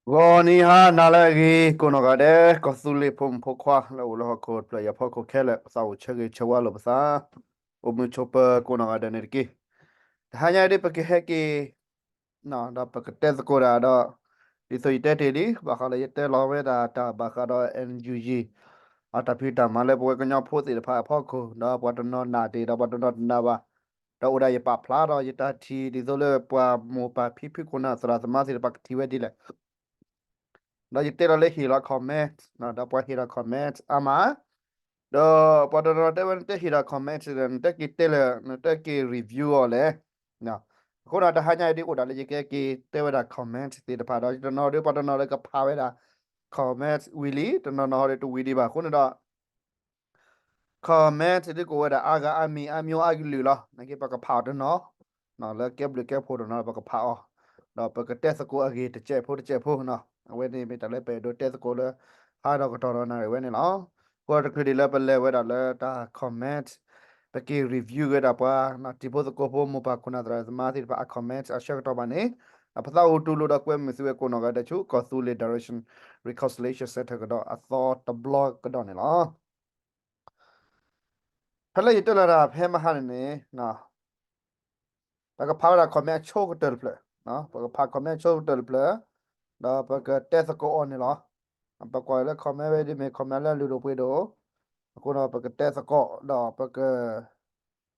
ဂီၤနံၤဟါနၤလၢအဂ့ၤ ကိးနီၢ်ဂၤဒဲး ကီၢ်သူလ့ၤဖိမုၣ်ဖိခွါလၢအိၣ်လၢဟီၣ်ခိၣ်တဖျၢၣ်အံၤအဖီခိၣ်ခဲလၢာ် ပသးအိၣ်ဆၢဂ့ၤဆၢဝါလိာ်ပသး အိၣ်မုာ်ဆိးပၢၤကိးနီၢ်ဂၤဒဲးန့ၣ်တက့ၢ်. တဟါညါအံၤဒ်ပကဟဲက့ၤ ဒီးပကတဲသကိးတၢ်ဒီး ဒ်သိးယတဲတ့ၢ်လံ ဘၣ်ဃးလၢယတဲလီၤဝဲဒၣ်တၢ်ဘၣ်ဃးဒီး NUG အတၢ်ဖံးတၢ်မၤလၢပဝဲကညီဖိသ့ၣ်တဖၣ်အဖီခိၣ် ဒီးပှၤတနီၤနာ်တ့ၢ်ဒီးပှၤတနီၤတနာ်ဘၣ် ဒီးအိၣ်ဒၣ်ယပာ်ဖျါဒီးယတၢ်ထံၣ် ဒ်သိးလၢပှၤမိၢ်ပၢ်ဖံဖုခိၣ်နၢ်သရၣ်သမါသ့ၣ်တဖၣ်ကထံၣ်ဝဲဒ်လဲၣ် ဒီးယတဲလီၤလၢဟ့ၣ်လီၤ comment ဒီးပှၤဟ့ၣ်လီၤ comment အါမး ဒီးပှၤတနီၤတဲဝဲ နတဲဟ့ၣ်လီၤ comment ဒီး နတဲက့ၤတဲလၢ နတဲက့ၤ review အီၤလဲၣ်. အဃိဒီးတဟါညါအံၤဒ်အိၣ်ဒၣ်လၢယကဲက့ၤတဲဝဲဒၣ် comment သ့ၣ်တဖၣ်ဒီး တနီၤဒီးပှၤတနီၤဒီးကဖးဝဲဒၣ် comment ဝံၤလံ တနီၤနီၤဟီဒီးတဝံၤဒံးဘၣ်အဃိန့ၣ်ဒီး comment ဒ်ကအိၣ်ဝဲဒၣ်အါဂၤအါမံၤအါမံၤအါကလုာ်လီၤ. နာ်က့ပကဖးအီၤတနီၤ လၢကဲဘျုးကဲဖှိၣ်တနီၤပကဖးအီၤ ဒီးပကတဲသကိးအဂ့ၢ်တစဲးဖိတစဲးဖိနီၤ. အဝဲန့ၣ်မ့ၢ်တၢ်လၢပအဲၣ်ဒိးတဲသကိးလၢ ဟါဒီးကတီၢ်ဒီးနၣ်ရံၣ်ဝဲန့ၣ်လီၤ. အဃိတချုးဒံးလၢပလဲၤဝဲဒၣ်လၢတၢ် comment ပက့ၤ review ဝဲဒၣ်ပှၤ တံၤဖိသကိးဖိမိၢ်ပၢ်ခိၣ်နၢ်သရၣ်သမါသ့ၣ်တဖၣ်အ comment အဆၢကတီၢ်ဘၣ်န့ၣ် ပသးအိၣ်တူၢ်လိာ်ဒီးကွဲမုာ်သုဝဲကိးနီၢ်ဂၤဒဲးဆူ ကီၢ်သူလ့ၤ Direction Reconciliation Centre ကဒီးအသီတဘျီကဒီးန့ၣ်လီၤ. ဖဲလၢယတဲလီၤတၢ်ဖဲမဟါန့ၣ်န့ၣ် ပကဖးဝဲဒၣ် comment အဆိကတၢၢ်တဖျၢၣ်, ပကဖး comment အဆိကတၢၢ်တဖျၢၣ်, ဒီးပကတဲသကိးအီၤန့ၣ်လီၤ. ပကွၢ်လၢ comment ဝဲဒ်မ့ၢ် comment လၢအလုၢ်ဒိၣ်ပှ့ၤဒိၣ်, အဃိဒီးပကတဲသကိး ဒီးပက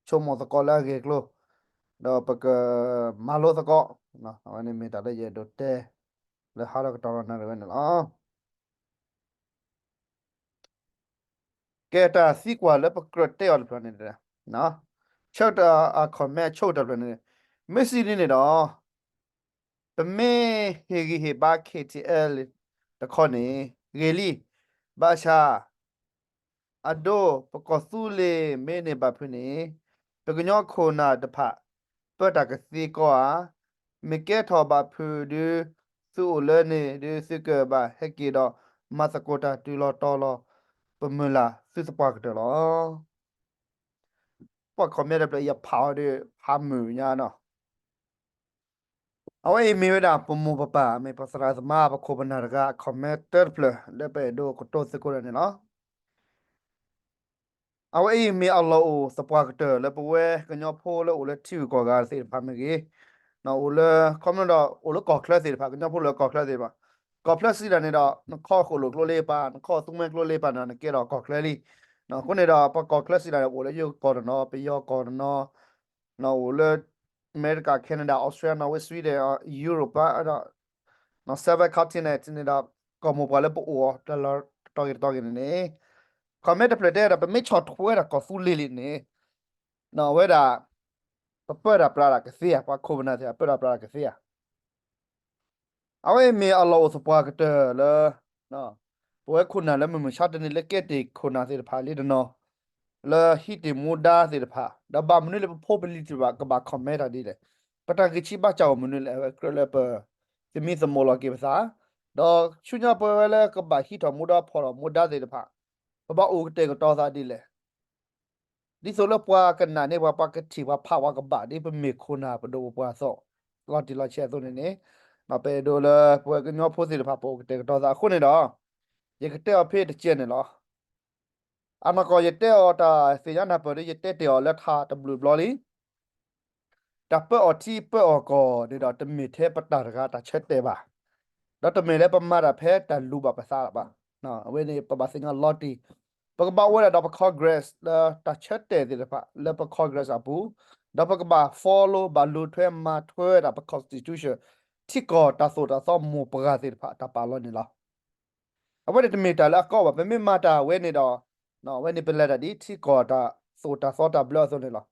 ဆိကမိၣ်သကိးလၢအဂ့ၢ်အကျိၤ, ဒီးပကမၤလိသကိး, အဝဲန့ၣ်မ့ၢ်တၢ်လၢယအဲၣ်ဒိးတဲ လၢဟါဒီးကတီၢ်ဒီးနၣ်ရံၣ်ဝဲန့ၣ်လီၤ. ကဲတၢ်သံကွၢ်လၢပကြၢးတဲအီၤတဖျၢၣ်န့ၣ်, ဆၢကတီၢ်အ comment ဆိကတၢၢ်တဖျၢၣ်န့ၣ်, မ့ၢ်စံးဒ်န့ၣ်ဒီး ပမ့ၢ်ဟ့ၣ်ဂံၢ်ဟ့ၣ်ဘါ KTLA တခီန့ၣ် ဂ့ၤလံ, ဘၣ်ဆၣ် အဒိ ပကီၢ်သူလ့ၤမ့ၢ်န့ၢ်ဘၣ်ဖုးန့ၣ်, ပကညီခိၣ်နၢ်တဖၣ် ပၢတၢ်ကသ့ကီဧါ, မ့ၢ်ကဲထီၣ်ဘၣ်ဖုးဒု သုအိၣ်လၢန့ၣ်ဒု သုကဘၣ်ဟဲက့ၤဒီး မၤသကိးတၢ်တုၤလီၤတီၤလီၤ ပမုၢ်လၢ်သုသပှၢ်ကတၢၢ်လီၤ. ပှၤ comment တဖျၢၣ်အံၤယဖးအီၤဒီး ဖးမုာ်ညါနီၤ. အဝဲအံၤမ့ၢ်ဝဲဒၣ်ပမိၢ်ပပၢ် မ့ၢ်ပသရၣ်သမါ ပခိၣ်ပနၢ်တဂၤအ comment တဖျၢၣ် လၢပအဲၣ်ဒိးကတိၤသကိးတၢ်န့ၣ်လီၤ. အဝဲအံၤမ့ၢ်အလီၢ်အိၣ်သပှၢ်ကတၢၢ်လၢပဝဲကညီဖိလၢအိၣ်လၢ ထံဂုၤကီၢ်ဂၤသ့ၣ်တဖၣ်မ့ၢ်ဂ့ၤ, အိၣ်လၢ ခီဖျိဒီး အိၣ်လၢကီၢ်ချၢသ့ၣ်တဖၣ် ကညီဖိလၢကီၢ်ချၢသ့ၣ်တဖၣ်, ကီၢ်ချၢစံးတၢ်န့ၣ်ဒီး နခီဃိၣ်လိၣ်ကျိလၢပၤ နခီသူမှဲကျိလၢပၤန့ၣ် နကဲထီၣ်ကီၢ်ချၢလံ. အဃိန့ၣ်ဒီး ပကီၢ်ချၢစံးတၢ်န့ၣ် အိၣ်လၢယိၤကီၢ်တနီၤ ပယီၤကီၢ်တနီၤ, အိၣ်လၢ အမဲရကၤ Canada Australia Norway Sweden Europe ဒီး seven continent န့ၣ်ဒီး ကီၢ်မိၢ်ပှၢ်လၢပအိၣ်အီၤ တတီၤဂ့ၤတတီၤဂ့ၤန့ၣ်န့ၣ်, comment တဖျၢၣ်တဲဒီး ပမ့ၢ်ဆီၣ်ထွဲဒၣ်ကီၢ်သူလ့ၤလံန့ၣ်, အဝဲဒၣ် ပပၢတၢ်ပြးတၢ်ကသ့ဧါ, ပှၤခိၣ်ပနၢ်သ့ၣ်တဖၣ် ပၢတၢ်ပြးတၢ်ကသ့ဧါ. အဝဲအံၤမ့ၢ်အလီၢ်အိၣ်သပှၢ်ကတၢၢ်လၢ ပဝဲခိၣ်နၢ်လၢမုၢ်မုၢ်ဆါတနံၤလၢ ကဲတ့ၢ်ခိၣ်နၢ်သ့ၣ်တဖၣ်လံတနီၤ, လၢဟံးတ့ၢ်မူဒါသ့ၣ်တဖၣ် ဒီးဘၣ်မနုၤလၢပဖိပလံၤသ့ၣ်တဖၣ် ကဘၣ် comment တၢ်ဒ်လဲၣ်, ပတၢ်ဂံၢ်ဆံးဘၣ်စၢ်အိၣ်မနုၤလဲၣ် အဝဲကြၢးလၢပသမံသမိးလီၤက့ၤပသး, ဒီးဆူညါပဝဲလၢကဘၣ်ဟံးထီၣ်မူဒါဖီၣ်ထီၣ်မူဒါသ့ၣ်တဖၣ် ပဘၣ်အိၣ်ကတဲာ်ကတီၤသးဒ်လဲၣ်. ဒ်သိးလၢပှၤကနာ်န့ၢ်ပှၤ ပှၤကထံၣ်ပှၤဖးပှၤကဘၣ် ဒ်ပမ့ၢ်ခိၣ်နၢ်ပဒိၣ်ပပှၢ်အသိး လီၤတံၢ်လီၤဆဲးအသိးန့ၣ်န့ၣ်, ပအဲၣ်ဒိးလၢပဝဲကညီဖိသ့ၣ်တဖၣ် ပအိၣ်ကတဲာ်ကတီၤသးအဃိန့ၣ်ဒီး, ယကတဲအီၤဖဲတကဲးန့ၣ်လီၤ. အနီၢ်ကီၢ်ယတဲအီၤတၢ်သ့ၣ်ညါနၢ်ပၢၢ်ဒီး ယတဲတ့ၢ်အီၤလၢထါတဘျုးဘျီလံ တၢ်ပၢအီၤထံပၢအီၤကီၢ်န့ၣ်ဒီး တမ့ၢ်ထဲပတၢ်တဂၤတၢ်ဆၢတဲာ်ဘၣ်, ဒီးတမ့ၢ်လၢပမၤတၢ်ဖဲတၢ်လူၤဘၣ်ပသးလၢၤဘၣ်. အဝဲန့ၣ် ပဘၣ်သ့ၣ်ညါလီၤတံၢ်, ပကဘၣ်အိၣ်ဝဲဒၣ်ဒီးပ Congress လၢတၢ်ဆၢတဲာ်သ့ၣ်တဖၣ် လၢပ Congress အပူၤ, ဒီးပကဘၣ် follow ဘၣ်လူၤထွဲမၤထွဲဒၣ်ပ constitution ထံကီၢ်တၢ်သိၣ်တၢ်သီမိၢ်ပှၢ်သ့ၣ်တဖၣ်တၢ်ပာ်လီၤန့ၣ်လီၤ. အဝဲန့ၣ်တမ့ၢ်တၢ်လၢအကီဘၣ်, ပမ့ၢ်မၤတၢ်ဝဲန့ၣ်ဒီး, အဝဲန့ၣ်ပလဲၤတၢ်ဒ်ထံကီၢ်တၢ်သိၣ်တၢ်သီတၢ်ဘျၢအသိးန့ၣ်လီၤ.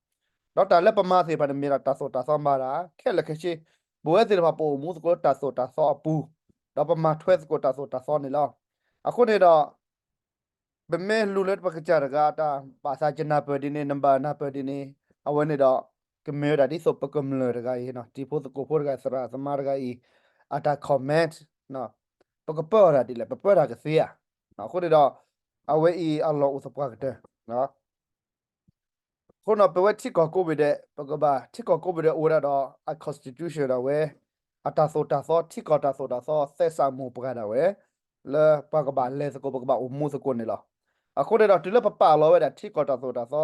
ဒီးတၢ်လၢပမၤသ့ၣ်တဖၣ်န့ၣ်မ့ၢ်ဒၣ်တၢ်သိၣ်တၢ်သီမၤတၢ်, ခဲလၢာ်ခဲဆ့ ပဝဲသ့ၣ်တဖၣ်ပအိၣ်မူသကိးလၢတၢ်သိၣ်တၢ်သီအပူၤ, ဒီးပမၤထွဲသကိးတၢ်သိၣ်တၢ်သီန့ၣ်လီၤ. အဃိန့ၣ်ဒီး ပမ့ၢ်လူၤလၢပကစၢ်တဂၤအတၢ်ဘၣ်သး ယနၢ်ပၢၢ်ဒ်န့ၣ် နဘၣ်နၢ်ပၢၢ်ဒ်န့ၣ်, အဝဲန့ၣ်ဒီး ကမ့ၢ်ဝဲဒၣ်ဒ်သိးပကမျၢၢ်တဂၤအံၤ, တံၤဖိသကိးဖိတဂၤ သရၣ်သမါတဂၤအံၤ အတၢ် comment ပကပၢအီၤဒၣ်ဒ်လဲၣ်, ပပၢတၢ်ကသ့ဧါ. အဃိန့ၣ်ဒီး အဝဲအံၤအလီၢ်အိၣ်သပှၢ်ကတၢၢ် အဃိန့ၣ် ပဝဲထံကီၢ်ကိးဘ့ၣ်ဒဲး ပကဘၣ် ထံကီၢ်ကိးဘ့ၣ်ဒဲးအိၣ်ဝဲဒၣ်ဒီး အ constitution ဒီးဝဲ အတၢ်သိၣ်တၢ်သီ ထံကီၢ်တၢ်သိၣ်တၢ်သီ သဲစးမိၢ်ပှၢ်ဒၣ်ဝဲ လၢပှၤကဘၣ်လဲၤသကိး ပကဘၣ်အိၣ်မူသကိးန့ၣ်လီၤ. အဃိန့ၣ်ဒီး တုၤလၢပပာ်လီၤဝဲဒၣ်ထံကီၢ်တၢ်သိၣ်တၢ်သီ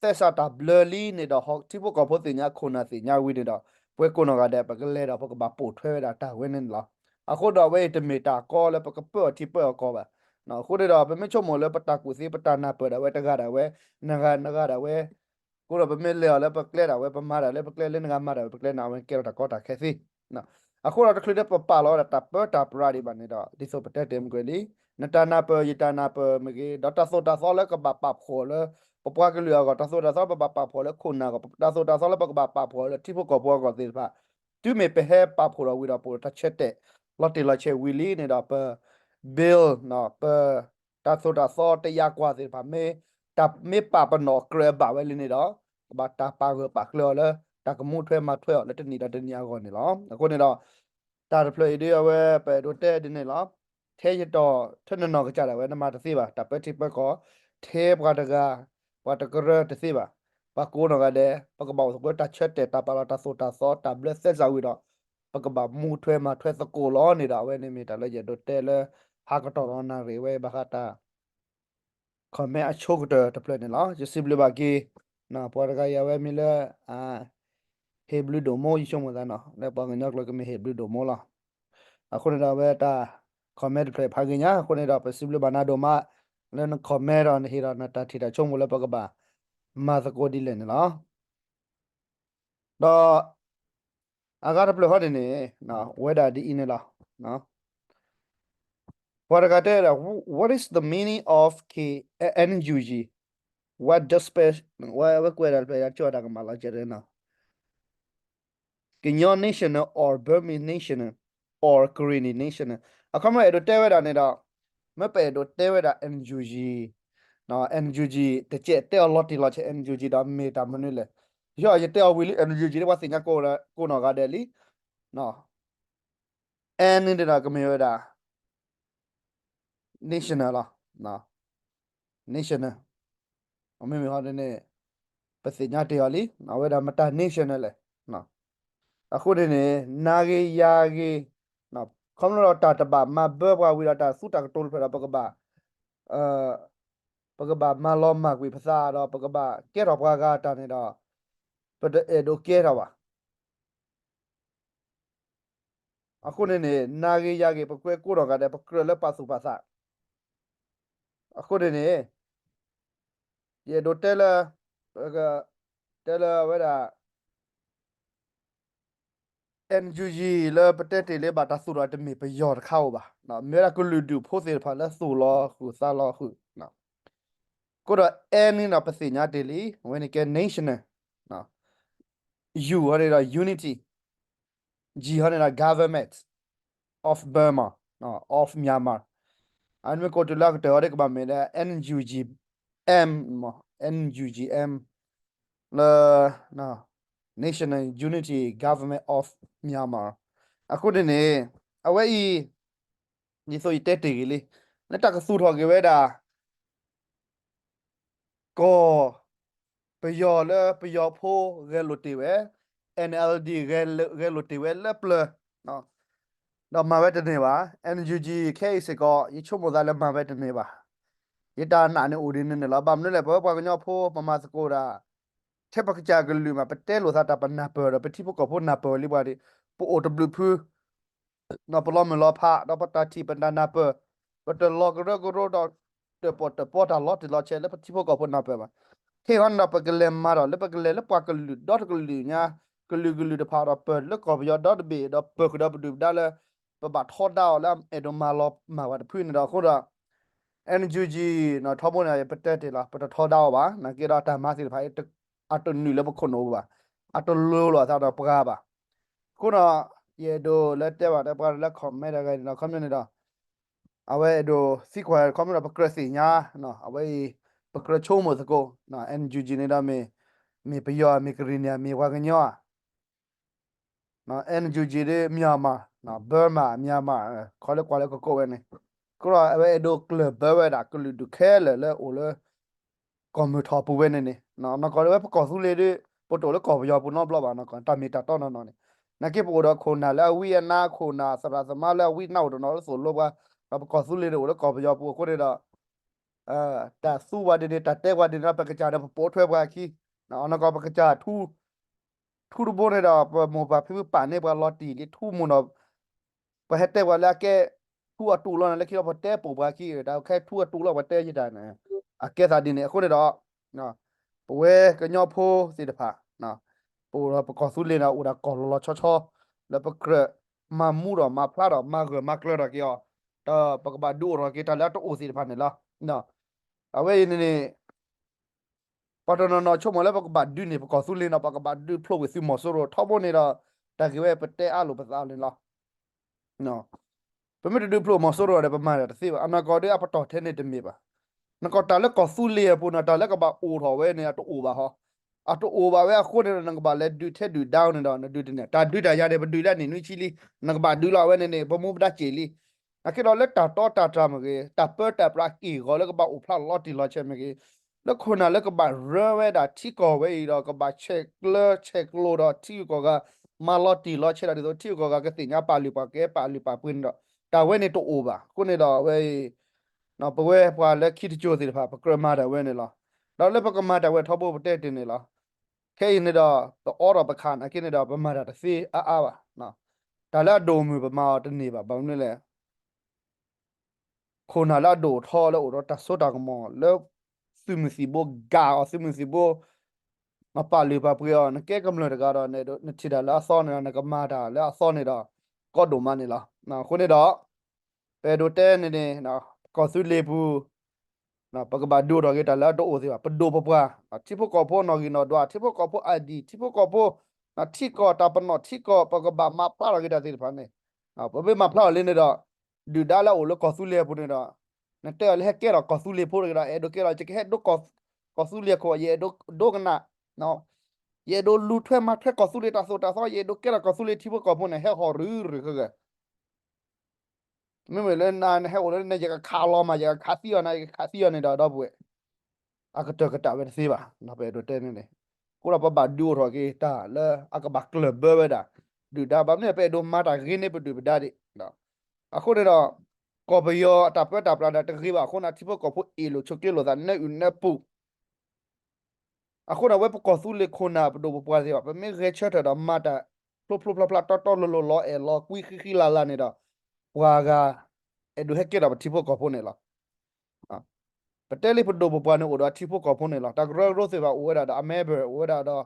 သဲစးတၢ်ဘျၢလံန့ၣ်ဒီး ဟီၣ် ထံဖိကီၢ်ဖိသ့ၣ်ညါ ခိၣ်နၢ်သ့ၣ်ညါဝံၤန့ၣ်ဒီး ပဝဲကိးနီၢ်ဂၤဒဲး ပကလဲၤဒီး ပကဘၣ်ပိာ်ထွဲဝဲဒၣ်တၢ်ဝဲန့ၣ်န့ၣ်လီၤ. အဃိဒီး အဝဲအံၤတမ့ၢ်တၢ်ကီလၢပကပၢအီၤထံပၢအီၤကီၢ်ဘၣ်. အဃိန့ၣ်ဒီး ပမ့ၢ်ဆိကမိၣ်လၢပတၢ်ကူၣ်သ့ ပတၢ်နၢ်ပၢၢ်ဒၣ်ဝဲတဂၤဒၣ်ဝဲ နဂၤနဂၤဒၣ်ဝဲ အဃိဒီးပမ့ၢ်လဲၤအီၤလၢပကျဲဒၣ်ဝဲ ပမၤဒၣ်လၢပကျဲ လၢနဂၤမၤဒၣ်ဝဲပကျဲန့ၣ် အဝဲကဲထီၣ်တၢ်ကီတၢ်ခဲသ့. အဃိဒီးတချုးလၢပပာ်လီၤဝဲဒၣ်တၢ်ပၢတၢ်ပြးဒံးဘၣ်န့ၣ်ဒီး ဒ်သိးပတဲတ့ၢ်မ့ၢ်ကွဲးလံ, နတၢ်နၢ်ပၢၢ် ယတၢ်နၢ်ပၢၢ်မ့ၢ်ဂ့ၤ, ဒီးတၢ်သိၣ်တၢ်သီလၢကဘၣ်ပာ်ဖှိၣ်လၢ ပပှၤကလုာ်အဂီၢ် တၢ်သိၣ်တၢ်သီလၢပဘၣ်ပာ်ဖှိၣ်လၢခိၣ်နၢ်အဂီၢ်, တၢ်သိၣ်တၢ်သီလၢပကဘၣ်ပာ်ဖှိၣ်လၢထံဖိကီၢ်ဖိအဂီၢ်သ့ၣ်တဖၣ် တုၤမ့ၢ်ပဟဲပာ်ဖှိၣ်ထီၣ်ဝံၤဒီး ပအိၣ်တၢ်ဆၢတဲာ် လီၤတံၢ်လီၤဆဲးဝံၤလံန့ၣ်ဒီး ပ bill ပ တၢ်သိၣ်တၢ်သီတယာ်ကွၢ်သ့ၣ်တဖၣ် မ့ၢ်တၢ်မ့ၢ်ပာ်ပနီၣ်ကြၢးအဘၣ်ဝဲလံန့ၣ်ဒီး ကဘၣ်တၢ်ပာ်ဂၢၢ်ပာ်ကျၢၤအီၤလၢ တၢ်ကမူထွဲမၤထွဲအီၤလၢတနံၣ်ဒီးတနံၣ်အဂီၢ်န့ၣ်လီၤ. အဃိန့ၣ်ဒီး တၢ်တဖျၢၣ်အံၤဒ်အဝဲ ပအဲၣ်ဒိးတဲဒ်န့ၣ်လီၤ. ထဲယတီၢ် ထဲနနီၢ်ကစၢ်ဒၣ်ဝဲ နမၤတသ့ဘၣ် တၢ်ပၢထံပၢကီၢ်, ထဲပှၤတဂၤ ပှၤတကရၢတသ့ဘၣ်. ပှၤကိးနီၢ်ဂၤဒဲး ပကဘၣ်အိၣ်သကိးတၢ်ဆၢတဲာ် တၢ်ပာ်လီၤတၢ်သိၣ်တၢ်သီ တၢ်ဘျၢသဲစးဝံၤဒီး ပကဘၣ်မူထွဲမၤထွဲသကိးလီၤန့ၣ်ဒီး အဝဲန့ၣ်မ့ၢ်တၢ်လၢယအဲၣ်ဒိးတဲလၢ ဟးကတီၢ်ဒီးနၣ်ရံၣ်ဝဲဘၣ်ဃးတၢ် comment အဆိကတၢၢ်တဖျၢၣ်န့ၣ်လီၤ. ယစံးဘျုးဘၣ်က့ၤ ပှၤတဂၤအံၤအဝဲမ့ၢ်လၢ ဟ့ၣ်ဘျုးဒိၣ်မး ယဆိကမိၣ်သးနီၤ လၢပှၤကညီကျိာ်ကမ့ၢ်ဟ့ၣ်ဘျုးဒိၣ်မးလီၤ. အဃိန့ၣ်ဒီးအဝဲတၢ် comment တဖျၢၣ်ဖးဂ့ၤညါ အဃိန့ၣ်ဒီး ပစံးဘျုးဘၣ်နၤဒိၣ်မး လၢန comment ဒီးနဟ့ၣ်ဒီးနတၢ်ထံၣ်တၢ်ဆိကမိၣ်လၢပကဘၣ် မၤသကိးဒ်လဲၣ်န့ၣ်လီၤ. ဒီး အဂၤတဖျၢၣ်ဃီန့ၣ်န့ၣ် ဝဲဒၣ်ဒ်အံၤန့ၣ်လီၤ. ပှၤတဂၤတဲဒၣ် what is the meaning of K NUG, what does ဝဲကွဲးဒၣ်တဖျၢၣ် ယကၠီတၢ်ကမၣ်လီၤကဲးနီၤ Kenya National or Burmese National or Karenni National အခီပညီအဲၣ်ဒိးတဲဝဲဒၣ်န့ၣ်ဒီး မ့ၢ်ပအဲၣ်ဒိးတဲဝဲဒၣ် NUG NUG တကဲးတဲအီၤလီၤတံၢ်လီၤဆဲး NUG ဒီးမ့ၢ်တၢ်မနုၤလဲၣ်. ယတဲအီၤဝံၤလံ NUG န့ၣ် ပှၤသ့ၣ်ညါကိးနီၢ်ဂၤဒဲးလံ. N န့ၣ်ဒီးကမ့ၢ်ဝဲဒၣ် national လီၤ. national မ့မ့ၢ်ဟီဒ်န့ၣ် ပသ့ၣ်ညါတ့ၢ်အီၤလံ အဝဲဒၣ်မတၤ national လဲၣ်. အဃိန့ၣ်န့ၣ် နၤဂ့ၤယၤဂ့ၤ ခီဖျိဒီးတၢ်တဘၣ်မၤဘၢပှၤဝံၤဒီး တၢ်သူတၢ်ကတိၤတဖျၢၣ်ဒီး ပကဘၣ် ပကဘၣ်မၤလီၤမၢ်ကွံာ်ပသးဒီး ပကဘၣ်ကဲထီၣ်ပှၤဂၤတၢ်န့ၣ်ဒီး ပတအဲၣ်ဒိးကဲထီၣ်ဘၣ်. အဃိန့ၣ်န့ၣ် နၤဂ့ၤယၤဂ့ၤ ပကွဲကိးနီၢ်ဂၤဒဲး ပကြၢးလၢပာ်သူၣ်ပာ်သး. အဃိန့ၣ်န့ၣ် ယအဲၣ်ဒိးတဲလၢ တဲလၢအဝဲဒၣ် NUG လၢပတဲတ့ၢ်လၢဘၣ်တၢ်သူၣ်ထီၣ်တမ့ၢ်ပယီၤတခါဧိၤဘၣ်. မ့ၢ်ဝဲဒၣ်ကလုာ်ဒူၣ်ဖိသ့ၣ်တဖၣ်လၢသူၣ်လီၤဃုာ်သးလီၤဃုာ်. အဃိဒီး N န့ၣ်ဒီးပသ့ၣ်ညါတ့ၢ်လံ အဝဲန့ၣ်ကဲ national, U ဟီန့ၣ်ဒီး unity, G ဟီန့ၣ်ဒီး government of Burma, of Myanmar. အမ့ၢ်ကိးတုၤလၢအကတၢၢ်အီၤဒ်ကဘၣ်မ့ၢ်လၢ NUG M, NUG M လၢ National Unity Government of Myanmar. အဃိန့ၣ်န့ၣ် အဝဲအံၤ ဒ်သိးယတဲတ့ၢ်ဂ့ၤလံ လၢတၢ်ကသူၣ်ထီၣ်က့ၤဝဲဒၣ် ကီၢ် ပယီၤလၢပယီၤဖိဂဲၤလိာ်တ့ၢ်ဝဲ, NLD ဂဲၤလိာ်တ့ၢ်ဝဲလၢပျၢၤ ဒီးမၤဝဲတန့ၢ်ဘၣ်. NUG ခဲအံၤစ့ၢ်ကီး ယဆိကမိၣ်သးလၢမၤဝဲတန့ၢ်ဘၣ်. ယတၢ်နာ်န့ၣ်အိၣ်ဒ်န့ၣ်န့ၣ်လီၤ. ဘၣ်မနုၤလဲၣ် ပဝဲပှၤကညီဖိ ပမၤသကိးဒၣ် ထဲပကစၢ်ကလုာ်မး ပတဲလိာ်သးတၢ်ပနၢ်ပၢၢ်ဒီး ပထံဖိကီၢ်ဖိနၢ်ပၢၢ်လံပှၤန့ၣ် ပအိၣ်တဘျုးဖု ပလီၤမုၢ်လီၤဖး ဒီးပတၢ်ထံၣ်ပတၢ်နၢ်ပၢၢ် ပတလီၤကရၢကရိဒီး တၢၣ်ပီၣ်တၢၣ်ပီတၢ်လီၤတံၢ်လီၤဆဲးလၢပထံဖိကီၢ်ဖိနၢ်ပၢၢ်ဘၣ်. ခဲအံၤန့ၣ်ဒီး ပကလဲၤမၤဒီး လၢပကလဲၤလၢပှၤကလုာ်ဒီတကလုာ်ညါ ကလုာ်ကလုာ်တဖၣ်ဒီး ပၢၢ်လၢကီၢ်ပယီၤဒီတဘ့ၣ်ဒီး ပၢၢ်ဃုာ်ဒီးပဒုၣ်ပဒါလၢ ပဘၣ်ထီဒါအီၤလၢအဲၣ်ဒိးမၤလီၤမၢ်ဝဲတဖုန့ၣ်ဒီး အဃိဒီး NUG ထီဘိန့ၣ် ပတဲတ့ၢ်လီၤ ပတထီဒါအီၤဘၣ်. နာ်က့ဒီးတၢ်မၤသ့ၣ်တဖၣ် အတနုာ်လၢပခိၣ်နူာ်ပူၤဘၣ်, အတလိၤလိာ်အသးဒီးပှၤဘၣ်. အဃိဒီး ယအဲၣ်ဒိးလၢတဲဘၣ်ဒီးပှၤလၢ comment တဂၤန့ၣ်ဒီး ခီပညီန့ၣ်ဒီး အဝဲအဲၣ်ဒိးသံကွၢ် ခီပညီဒီး ပကြၢးသ့ၣ်ညါ အဝဲအံၤ ပကြၢးဆိကမိၣ်သကိး NUG န့ၣ်ဒီးမ့ၢ် မ့ၢ်ပယီၤ မ့ၢ်ကရံၣ်နံၣ် မ့ၢ်ပှၤကညီဧါ NUG ဒ် Myanmar, Burma, Myanmar ခီလၢကွၢ်လၢကကိးဝဲန့ၣ် အဃိဒီးအဝဲအဲၣ်ဒိးကျၢၢ်ဘၢဝဲဒၣ်ကလုာ်ဒူၣ်ခဲလၢာ်လၢအိၣ်လၢ ကီၢ်မုၢ်ထီၣ်ပူၤဝဲန့ၣ်န့ၣ် နီၢ်ကီၢ်လၢဝဲပကီၢ်သူလ့ၤဒီး ပတအိၣ်လၢကီၢ်ပယီၤပူၤနီတဘျီဘၣ် နီၢ်ကီၢ် တၢ်မ့ၢ်တၢ်တီနီၢ်နီၢ်န့ၣ် နာ်က့ပအိၣ်ဒီးခိၣ်နၢ်လၢအဝံအနါ ခိၣ်နၢ်သရၣ်သမါလၢအဝံနါအိၣ်တနီၤလၢသိၣ်လိပှၤ, ဒီးပကီၢ်သူလ့ၤန့ၣ်အိၣ်လၢကီၢ်ပယီၤပူၤအဃိန့ၣ်ဒီး တၢ်သူပှၤဒ်န့ၣ် တၢ်တဲပှၤဒ်န့ၣ်ဒီး ပကစၢ်ဒီးပပိာ်ထွဲပှၤအခံ, နကီၢ်ပကစၢ်ထူ ထူတဘိန့ၣ်ဒီး ပမိၢ်ပၢ်ဖံဖုပာ်န့ၢ်ပှၤလီၤတံၢ်လံ ထူမူနီၤ, ပဟဲတဲပှၤလၢအကဲ ထူအတူးလီၤန့ၣ် လၢခံဒီးပတဲပိာ်ပှၤခံ တၢ်ခဲထူအတူးလီၤပှၤတဲယတၢ်န့ၣ် အကဲသးဒ်န့ၣ် အဃိန့ၣ်ဒီး ပဝဲကညီဖိသ့ၣ်တဖၣ် ပအိၣ်ဒီးပကီၢ်သူလ့ၤန့ၣ် အိၣ်ဒၣ်ကီၢ်လီၤလီၤဆီဆီ လၢပကြၢးမၤမူဒီးမၤဖျါဒီးမၤဂၢၢ်မၤကျၢၤထီၣ်က့ၤအီၤ, ဒီးပကဘၣ်ဒုးအိၣ်ထီၣ်က့ၤတၢ်လၢအတအိၣ်သ့ၣ်တဖၣ်န့ၣ်လီၤ. အဝဲအံၤန့ၣ်န့ၣ် ပှၤတနီၤနီၤဆိကမိၣ်လၢပကဘၣ်ဒုးန့ၣ် ပကီၢ်သူလ့ၤနီၤ ပကဘၣ်ဒုးဖျိကွံာ်သုးမီၤစိရိၤထီဘိန့ၣ်ဒီး တၢ်ဂ့ၢ်ဝဲပတဲအါလိာ်ပသးလံလီၤ. ပမ့ၢ်တဒုးဖျိမီၤစိရိၤဒီး ပမၤတၢ်တသ့ဘၣ်. အနီၢ်ကီၢ်ဒ်အပတီၢ်ထဲန့ၣ်တမ့ၢ်ဘၣ်. နကီၢ်တၢ်လၢကီၢ်သူလ့ၤအပူၤန့ၣ် တၢ်လၢကဘၣ်အိၣ်ထီၣ်ဝဲန့ၣ် အတအိၣ်ဘၣ်ဟီ. အတအိၣ်ဘၣ်ဝဲအဃိန့ၣ်ဒီး နကဘၣ်လဲၤဒုးထဲဒုးဒါန့ၣ်ဒီး နဒုးတန့ၢ် တၢ်ဒုးတၢ်ယၤန့ၣ် ပဒုးလၢနံၣ်နွံဆံလံ. နကဘၣ်ဒုးလီၤဝဲန့ၣ်န့ၣ် ပမူပဒါစ့ၢ်လံ. နာ်က့ဒီးလၢတၢ်တီတၢ်တြၢ်မ့ၢ်ဂ့ၤ, တၢ်ပၢတၢ်ပြးက့ၢ်ဂီၤလၢကဘၣ်အိၣ်ဖျါလီၤတံၢ်လီၤဆဲးမ့ၢ်ဂ့ၤ, လၢခိၣ်နၢ်လၢကဘၣ်ရၢဝဲဒၣ်ထံကီၢ်ဝဲအံၤဒီး ကဘၣ်ဆဲးကျၢဆဲးကျိးဒီးထံဂုၤကီၢ်ဂၤ မၤလီၤတံၢ်လီၤဆဲးဒၣ်ဒ်သိး ထံဂုၤကီၢ်ဂၤကသ့ၣ်ညါပာ်လုၢ်ပာ်ကဲ ပာ်လုၢ်ပာ်ပှ့ၤန့ၣ်ဒီး တၢ်ဝဲန့ၣ်တအိၣ်ဘၣ်. အဃိန့ၣ်ဒီးအဝဲအံၤ ပဝဲပှၤလၢခံတစိၤသ့ၣ်တဖၣ် ပကြၢးမၤတၢ်ဝဲန့ၣ်လီၤ. ဒီးလၢပကမၤတၢ်ဝဲထီဘိပတဲတ့ၢ်န့ၣ်လီၤ. ခဲအံၤန့ၣ်ဒီး ပအီထီၣ်ပခးနာ်က့န့ၣ်ဒီး ပမၤတၢ်တသ့အါအါဘၣ်. တၢ်လၢအဒိၣ်မုၢ်ပမၤအီၤတန့ၢ်ဘၣ်. ဘၣ်မနုၤလဲၣ် ခိၣ်နၢ်လၢအဒိၣ်ထီလၢအိၣ်ဒီးတၢ်စိတၢ်ကမီၤလၢ သုးမုၢ်သံၣ်ဘိဂာ်အီၤ သုးမုၢ်သံၣ်ဘိ မၤပာ်လုၢ်ပာ်ပှ့ၤအီၤ နကဲကမျၢၢ်တဂၤဒီး နထံၣ်တၢ်လၢအသီန့ၣ်ဒီး နကမၤတၢ်လၢအသီန့ၣ်ဒီး ကီဒိၣ်မးန့ၣ်လီၤ. အဃိန့ၣ်ဒီး ပအဲၣ်ဒိးတဲန့ၣ်န့ၣ် ကီၢ်သူလ့ၤပူၤ ပကဘၣ်ဒုးအိၣ်ထီၣ်က့ၤတၢ်လၢအတအိၣ်သ့ၣ်ဘၣ်. ပဒိၣ်ပပှၢ် ထံဖိကီၢ်ဖိနီၣ်ဂံၢ်နီၣ်ဒွး ထံဖိကီၢ်ဖိ ID ထံဖိကီၢ်ဖိ ထံကီၢ်တၢ်ပနီၣ်ထံကီၢ် ပကဘၣ်မၤဖျါထီၣ်က့ၤတၢ်သ့ၣ်တဖၣ်န့ၣ် ပမ့ၢ်မၤဖျါထီၣ်လံန့ၣ်ဒီး ဒုၣ်ဒါလၢအအိၣ်လၢကီၢ်သူလ့ၤအပူၤန့ၣ်ဒီး နတဲအီၤလၢဟဲကဲထီၣ်ကီၢ်သူလ့ၤဖိတဂ့ၤဒီး အဲၣ်ဒိးကဲထီၣ် ယကဟဲဒိ ကီၢ်သူလ့ၤခိၣ် ယအဲၣ်ဒိးဒိကနၣ် ယအဲၣ်ဒိးလူၤထွဲမၤထွဲကီၢ်သူလ့ၤတၢ်သိၣ်တၢ်သီ ယအဲၣ်ဒိးကဲထီၣ်ကီၢ်သူလ့ၤထံဖိကီၢ်ဖိန့ၣ် ဟဲဟီၣ်ရုၢ်ရုၢ်ဃၢဃၢ မ့မ့ၢ်လၢနဟဲအိၣ်လၢန့ၣ် ယကခးလီၤမး ယကခးသံအီၤနၤ ယကခးသံအီၤန့ၣ်ဒီး ဒီပုၢ်ဝဲၢ် အကတၢၢ်ကတၢၢ်ဝဲတသ့ဘၣ် ပအဲၣ်ဒိးတဲန့ၣ်န့ၣ် အဃိဒီးပဘၣ်ဒုးအိၣ်ထီၣ်က့ၤတၢ်လၢအကဘၣ်ကျၢၢ်ဘၢဝဲဒၣ် ဒုၣ်ဒါ ဘၣ်မနုၤပအဲၣ်ဒိးမၤတၢ်ဂ့ၤန့ၢ်ပဒုၣ်ပဒါဒံး အဃိန့ၣ်ဒီး ကီၢ်ပယီၤအတၢ်ပၢတၢ်ပြးဒီးတဂ့ၤဘၣ်အဃိန့ၣ် ထံဖိကီၢ်ဖိအ့ၣ်လိာ်ဆိးက့လိာ်သး နၢအုၣ်နၢပူၤ အဃိန့ၣ် အဝဲပကီၢ်သူလ့ၤခိၣ်နၢ်ပဒိၣ်ပပှၢ်သ့ၣ်တဖၣ် ပမ့ၢ်ဂဲၤဆၢထၢၣ်ဒီးမၤတၢ်ဖျိဖျိဖျါဖျါ တီတီလိၤလိၤ လီၤအဲၣ်လီၤကွံဃံဃံလၤလၤန့ၣ်ဒီး ပှၤဂၤ အဲၣ်ဒိးဟဲကဲထီၣ်ပထံဖိကီၢ်ဖိန့ၣ်လီၤ. ပတဲလံပဒိၣ်ပပှၢ်န့ၣ်အိၣ်ဒီးထံဖိကီၢ်ဖိန့ၣ်လီၤ. တၢ်ကရၢကရိသ့ၣ်တဖၣ်အိၣ်ဝဲဒၣ်ဒီးအ member အိၣ်ဝဲဒၣ်ဒီး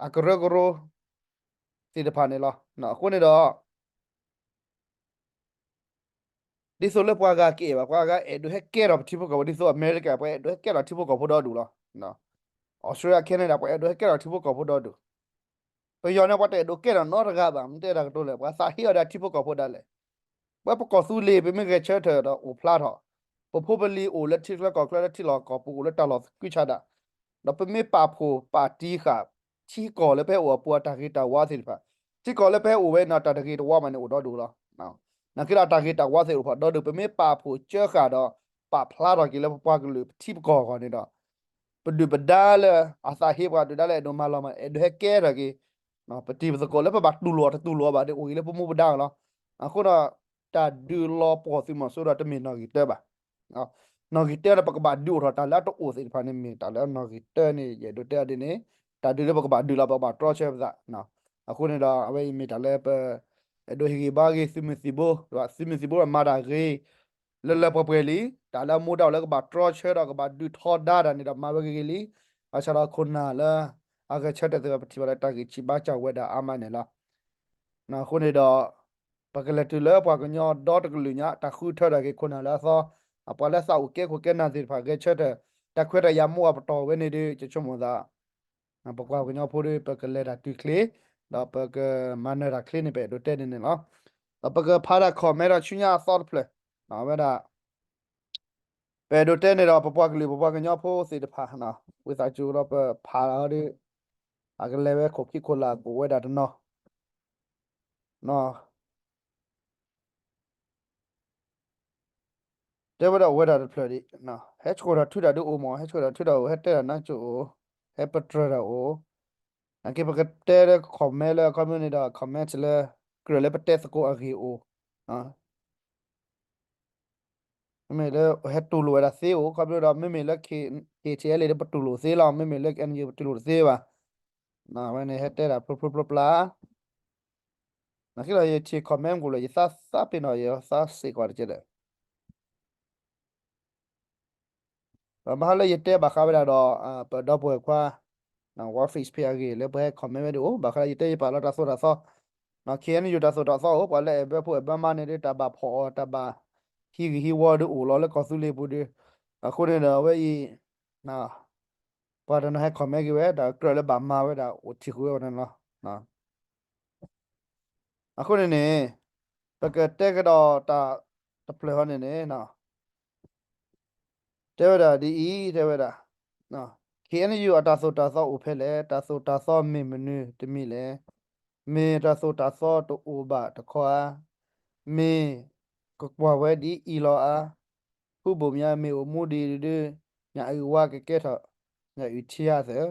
အကရၢကရိသ့ၣ်တဖၣ်န့ၣ်လီၤ. အဃိန့ၣ်ဒီး ဒ်သိးလၢပှၤဂၤကအဲၣ်ဘၣ် ပှၤဂၤအဲၣ်ဒိးဟဲကဲထီၣ်ပထံဖိကီၢ်ဖိ ဒ်သိးအမဲရကၤ ပှၤအဲၣ်ဒိးဟဲကဲထီၣ်ထံဖိကီၢ်ဖိဒီဒူၣ်လီၤ. Australia Canada ပှၤအဲၣ်ဒိးဟဲကဲထီၣ်ထံဖိကီၢ်ဖိဒီဒူၣ် ပယီၤန့ၣ် ပှၤတအဲၣ်ဒိးကဲထီၣ်နီတဂၤဘၣ် မ့ၢ်တဲတၢ်ကတိၤလဲၣ် ပှၤသးဟ့အီၤဒီးထံဖိကီၢ်ဖိဒၣ်လဲာ်. ပဝဲပကီၢ်သူလ့ၤ ပမ့ၢ်ဂဲၤဆၢထၢၣ်ဒီးအိၣ်ဖျါထီၣ် ပဖိပလံၤအိၣ်လၢထံချၢကီၢ်ချၢလၢထံလီၢ်ကီၢ်ပူၤအိၣ်လၢတၢ်လီၢ်သကုၤဆးဒး ဒီးပမ့ၢ်ပာ်ဖှိၣ်ပာ်တံၢ်ဃာ် ထံကီၢ်လၢပဟဲအိၣ်အပူၤအတၢ်ဂ့ၤတၢ်ဝါသ့ၣ်တဖၣ် ထံကီၢ်လၢပဟဲအိၣ်ဝဲန့ၣ် တၢ်တဂ့ၤတဝါမးန့ၣ်အိၣ်ဒီဒူၣ်လီၤ. နာ်က့ဒီးတၢ်ဂ့ၤတၢ်ဝါသ့ၣ်အိၣ်ဖီဒီဒူၣ် ပမ့ၢ်ပာ်ဖှိၣ်စၢဃာ်ဒီး ပာ်ဖျါထီၣ်က့ၤလၢပပှၤကလုာ်ထံပကီၢ်အဂီၢ်န့ၣ်ဒီး ပဒုၣ်ပဒါလၢအသးဟ့ပှၤဒုၣ်ဒါလၢအဲၣ်ဒိးမၤလီၤမး အဲၣ်ဒိးဟဲကဲထီၣ်က့ၤ ပတံၤပသကိးလၢပဘၣ်တူၢ်လိာ်အီၤတတူၢ်လိာ်အီၤဘၣ်ဒီးအိၣ်ဂ့ၤလၢပမူပဒါလီၤ. အဃိဒီး တၢ်ဒုးလီၤပှီၢ်သုးမီၤစိရိၤဒီးတမ့ၢ်နီၣ်ဂံၢ်တၢဘၣ်. နီၣ်ဂံၢ်တၢန့ၣ် ပကဘၣ်ဒုးအိၣ်ထီၣ်တၢ်လၢအတအိၣ်သ့ၣ်တဖၣ်န့ၣ်မ့ၢ်တၢ်လၢနီၣ်ဂံၢ်တၢန့ၣ် ယအဲၣ်ဒိးတဲအီၤဒ်န့ၣ် တၢ်ဒုးလၢပကဘၣ်ဒုးလီၤ ပကဘၣ်တြီဆၢပသး အဃိန့ၣ်ဒီး အဝဲအံၤမ့ၢ်တၢ်လၢပ အဲၣ်ဒိးဟ့ၣ်ဂံၢ်ဘါဂ့ၤသုးမုၢ်သံၣ်ဘိ သုးမုၢ်သံၣ်ဘိမၤတၢ်ဂ့ၤ လၢလၢပှဲၤပှဲၤလံ တၢ်လၢအမူဒါအိၣ်လၢကဘၣ်တြီဆၢဒီးကဘၣ်ဒုးထီဒါတၢ်န့ၣ်ဒီးမၤဝဲဂ့ၤဂ့ၤလံ. ဘၣ်ဆၣ်ဒီးခိၣ်နၢ်လၢ အဂဲၤဆၢထၢၣ်သ့ၣ်တဖၣ် ပထံၣ်ဘၣ်လၢတၢ်ဂံၢ်ဆံးဘါစၢ်ဝဲဒၣ်အါမးန့ၣ်လီၤ. အဃိန့ၣ်ဒီး ပကလဲၤတုၤလၢပှၤကညီဒီတကလုာ်ညါ တၢ်ဃုထၢထီၣ်က့ၤခိၣ်နၢ်လၢအသီ ပှၤလၢသးအိၣ်ကဲခိၣ်ကဲနၢ်သ့ၣ်တဖၣ် ဂဲၤဆၢထၢၣ် တၢ်ခွဲးတၢ်ယာ်မ့ၢ်အိၣ်ပတီၢ်ဝဲန့ၣ်ဒီး ယဆိကမိၣ်သး ပပှၤကညီဖိဒီး ပကလဲၤတၢ်တုၤချ့ ဒီးပကမၤနၢၤတၢ်ချ့န့ၣ် ပအဲၣ်ဒိးတဲန့ၣ်န့ၣ်လီၤ. ဒီးပကဖးတၢ် comment ဒီးဆူညါအသီတဖျၢၣ် ဝဲဒၣ် ပအဲၣ်ဒိးတဲန့ၣ်ဒီး ပပှၤကလုာ် ပပှၤကညီဖိသ့ၣ်တဖၣ် ဝံသးစူၤဒီးပဖးဒီး အကလဲၤဝဲခိၣ်ခံခိၣ်လၢ်ကအိၣ်ဝဲဒၣ်တနီၤ တဲဝဲဒၣ်အိၣ်ဝဲဒၣ်တဖျၢၣ်ဒံး ဟဲဆှိးတၢ်ထုတၢ်ဒုးအိၣ်မး ဟဲဆှိးတၢ်ထုတၢ်အိၣ် ဟဲတဲတၢ်နါစိၤအိၣ် ဟဲပတြၢၤတၢ်အိၣ် အက့ ပကတဲလၢ comment လၢ comment န့ၣ်ဒီး comment လၢ ကြၢးလၢပတဲသကိးအဂ့ၢ်အိၣ်, မ့မ့ၢ်လၢဟဲတူၢ်လိာ်ဝဲဒၣ်သ့အိၣ် ခီဖျိဒီး မ့မ့ၢ်လၢ K T L ဒီး ပတူၢ်လိာ်သ့လီၤ, မ့မ့ၢ်လၢ N U ပတူၢ်လိာ်တသ့ဘၣ်. အဝဲန့ၣ်ဟဲတဲဒၣ်ဖျိဖျိဖျိဖျါ, နာ်က့ဒီးယထံၣ် comment မ့ၢ်ကလၢ ယသးသးပ့ၤနီၣ် ယသးစ့ၢ်ကီးတကဲဒီး ဘၣ်ဃးလၢယတဲဘၣ်ဃးဝဲဒၣ်ဒီး ပဒီပုၢ်ဝဲၢ်ခွါ War Face ဖဲအဂ့ၢ်လၢပှၤဟဲ comment ဝဲဒၣ်အိၣ် ဘၣ်ဃးလၢယတဲယပာ်လီၤတၢ်သိၣ်တၢ်သီ, K N U တၢ်သိၣ်တၢ်သီအိၣ် ပှၤလၢအဲၣ်ဘၢဖိအဲၣ်ဘၢမါန့ၣ်ဒီး တၢ်ဘၣ်ဖီၣ်အီၤ တၢ်ဘၣ်ဟံးဂ့ၤဟံးဝီဒုးအိၣ်လီၤလၢကီၢ်သူလ့ၤပူၤဒီး, အဃိန့ၣ်ဒီးအဝဲအံၤ ပှၤတနီၤဟဲ comment က့ၤဝဲ တၢ်ကြၢးလၢဘၣ်မၤဝဲဒၣ်အိၣ်ထံၣ်ဃုာ်ဝဲန့ၣ်လီၤ. အဃိန့ၣ်န့ၣ် ပကတဲကဒီးတၢ်တဖျၢၣ်ဟီန့ၣ်န့ၣ် တဲဝဲဒၣ်ဒ်အံၤ တဲဝဲဒၣ်, K N U အတၢ်သိၣ်တၢ်သီအိၣ်ဖဲလဲၣ်, တၢ်သိၣ်တၢ်သီမ့ၢ်မနုၤတမံၤလဲၣ်, မ့ၢ်တၢ်သိၣ်တၢ်သီတအိၣ်ဘၣ်တခီဧါ, မ့ၢ်ကကွၢ်ဝဲဒ်အံၤလီၤဧါ, ဖုဘိၣ်မၠါမ့ၢ်အိၣ်မူဒံးဒုး ညၣ်အုၣ်ဝါကကဲထီၣ် ညၣ်အုၣ်ထံဧါသၢ.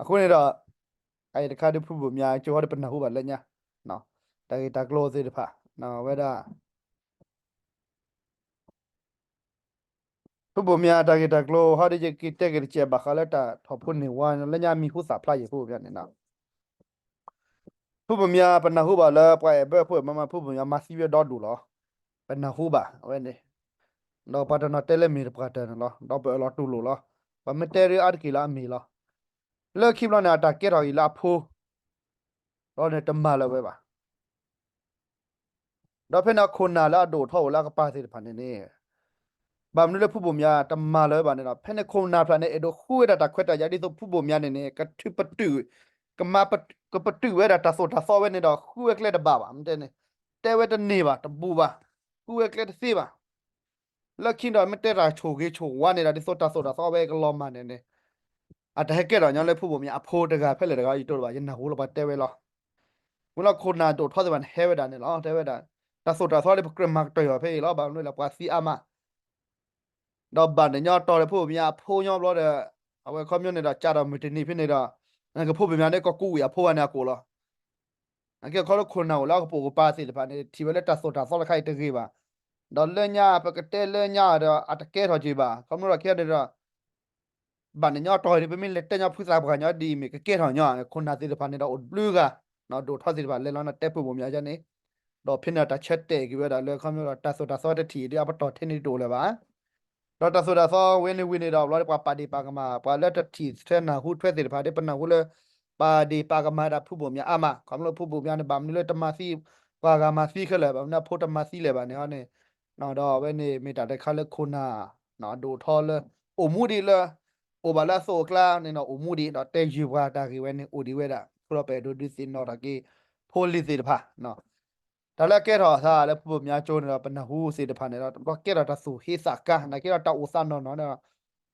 အဃိန့ၣ်ဒီး အအံၤတခါဒုးဖုဘိၣ်မၠါကၠိဟီဒုးပနၢ်ဟူဘၣ်လၢညါ တၢ်ဂ့ၢ်တၢ်ကျိၤသ့ၣ်တဖၣ် ဝဲဒၣ် ဖုဘိၣ်မၠါတၢ်ဂ့ၢ်တၢ်ကျိၤဟီဒုး ယက့ၤတဲက့ၤတကဲးဘၣ်ဃးလၢတၢ်ထီၣ်ဖိန့ၢ်ဝါန့ၣ် လၢညါမံၤဟူသၣ်ဖျါယံၤဖုဘိၣ်မၠါန့ၣ်လီၤ. ဖုဘိၣ်မၠါ ပနၢ်ဟူဘၣ်လၢပှၤအဲၣ်ဘၢဖိမၤမၤ ဖုဘိၣ်မၠါမၤသံဝဲဒီဒူၣ်လီၤ. ပနၢ်ဟူဘၣ်အဝဲန့ၣ်, ဒီးပှၤတနီၤတဲလၢမ့ၢ်တပှၤတၢၢ်န့ၣ်လီၤ. ဒီးပအၢၣ်လီၤတူၢ်လိာ်လီၤ. ပမ့ၢ်တဲဒုးအါတက့ၢ်လၢအမ့ၢ်လီၤ. လၢခံဘျီန့ၣ် အတၢ်ကဲထီၣ်အံၤလၢအဖိ ဒီးန့ၣ်တမၤလၢၤဝဲဘၣ်. ဒီးဖဲန့ၣ်ခိၣ်နၢ်လၢအဒိၣ်ထီၣ်အိၣ်လၢအကပၤသ့ၣ်တဖၣ်န့ၣ်န့ၣ်, ဘၣ်မနုၤလၢဖုဘိၣ်မၠါတမၤလၢၤဘၣ်န့ၣ်ဒီး ဖဲန့ၣ်ခိၣ်နၢ်ဖျၢၣ်န့ၣ် အဲၣ်ဒိးဃုဝဲဒၣ်တၢ်ခွဲးတၢ်ယာ်ဒ်သိးဖုဘိၣ်မၠါန့ၣ်န့ၣ် ကထုးပတုာ်, ကမၤပတုာ်, ကပတုာ်ဝဲဒၣ်တၢ်သိၣ်တၢ်သီဝဲန့ၣ်ဒီး ဃုဝဲကျဲတဘၣ်ဘၣ်, မ့ၢ်တဲန့ၣ်, တဲဝဲတန့ၢ်ဘၣ်, တဘူးဘၣ်, ဃုဝဲကျဲတသ့ဘၣ်. လၢခံဒီးမ့ၢ်တဲတၢ်ဆိၣ်ဂ့ၤဆိၣ်ဝါန့ၣ်ဒီး ဒ်သိးတၢ်သိၣ်တၢ်သီဝဲကလီၤမၢ်န့ၣ်န့ၣ်, အတဟဲကဲထီၣ်ညီလၢဖုဘိၣ်မၠါအဖိတဂၤဖဲလဲၣ်တဂၤ ယတိၢ်တဘၣ် ယနၢ်ဟူလီၤပှၤတဲဝဲလီၤ. ဝံၤလီၤခိၣ်နၢ်ဒိၣ်ထီသ့ၣ်တဖၣ်န့ၣ် ဟဲဝဲဒၣ်န့ၣ်လီၤ. တဲဝဲဒၣ်, တၢ်သိၣ်တၢ်သီဒီးပကြၢးမၤကတၢၢ်အီၤဖဲအံၤလီၤ. ဘၣ်မနုၤလဲၣ် ပှၤသံအါမး ဒီးဘၣ်န့ၣ်ညီတီၤလၢဖုဘိၣ်မၠါအဖိညီဘျီဒီး, အဝဲခီပညီန့ၣ်ဒီး ကးထီၣ်မုၢ်တနံၤဖဲန့ၣ်ဒီး, နကဖုဘိၣ်မၠါန့ၣ် ကီၢ်ကူဝံၣ်အဖိဘၣ်န့ၣ်အကိာ်လီၤ. နာ်က့ခီလၢခိၣ်နၢ်အိၣ်လၢအကပိာ်ကပၤသ့ၣ်တဖၣ်န့ၣ် ထံၣ်ဝဲလၢတၢ်သိၣ်တၢ်သီတခါအံၤတဂ့ၤဘၣ်. ဒီးလၢညါပကတဲလၢညါဒီး အတကဲထီၣ်က့ၤဘၣ်. ခီဖျိလၢခဲန့ၣ်ဒီး ဘၣ်န့ၣ်ညီတီၤန့ၣ် ပမ့ၢ်လဲၤတဲညီဖုသးပှၢ်ညီဒ်အံၤမ့ၢ်ကကဲထီၣ်ညီ, ခိၣ်နၢ်သ့ၣ်တဖၣ်န့ၣ်ဒီးအိၣ်တဘျုးဂၤ, ဒိၣ်ထီသ့ၣ်တဖၣ်လဲၤလီၤန့ၣ်တဲဖုဘိၣ်မၠါယါန့ၣ်, ဒီးဖဲန့ၣ်တၢ်ဆၢတဲာ်က့ၤဝဲဒၣ်လၢခီဖျိဒီးတၢ်သိၣ်တၢ်သီတထံၣ်အံၤဒီးအပတီၢ်ထဲန့ၣ်တအိၣ်လၢၤဘၣ်. ဒီးတၢ်သိၣ်တၢ်သီဝဲန့ၣ်ဝံၤန့ၣ်ဒီး ဘျီဒီးပှၤပာ်ဒ့ၣ်ပာ်ကမၣ် ပှၤလၢတထံၣ်ထဲနၢ်ဟူထွဲသ့ၣ်တဖၣ်ဒီး ပနၢ်ဟူလၢ ပာ်ဒ့ၣ်ပာ်ကမၣ်ဒၣ်ဖုဘိၣ်မၠါအါမး, ခီဖျိဖုဘိၣ်မၠါန့ၣ် ဘၣ်မနုၤလၢတမၤသံ ပှၤဂၤမၤသံခဲလၢာ်, ဘၣ်မနုၤအဖိတမၤသံလဲၣ်ဘၣ်န့ၣ်န့ၣ်, ဒီးအဝဲန့ၣ်မ့ၢ်တၢ်တခါလၢခိၣ်နၢ် ဒိၣ်ထီလၢ အိၣ်မူဒံးလၢ အိၣ်ဘၣ်လၢအသိးအကျါန့ၣ်ဒီး အိၣ်မူဒံး ဒီးတဲယုၢ်ပှၤတၢ်ဂ့ၢ်ဝဲန့ၣ် အိၣ်ဒံးဝဲဒၣ် အဃိဒီးပအဲၣ်ဒိးဒုးသ့ၣ်နီၣ်ထီၣ်က့ၤ ဖိလံၤသ့ၣ်တဖၣ် တၢ်လၢအကဲထီၣ်အသးလၢဖုဘိၣ်မၠါကၠိန့ၣ်ဒီး ပနၢ်ဟူသ့ၣ်တဖၣ်န့ၣ်ဒီး ဘျီကဲထီၣ်တၢ်သူၣ်ဟ့သးကါ နာ်က့ဒီးတၢ်အိၣ်သးနီၢ်နီၢ်န့ၣ်ဒီး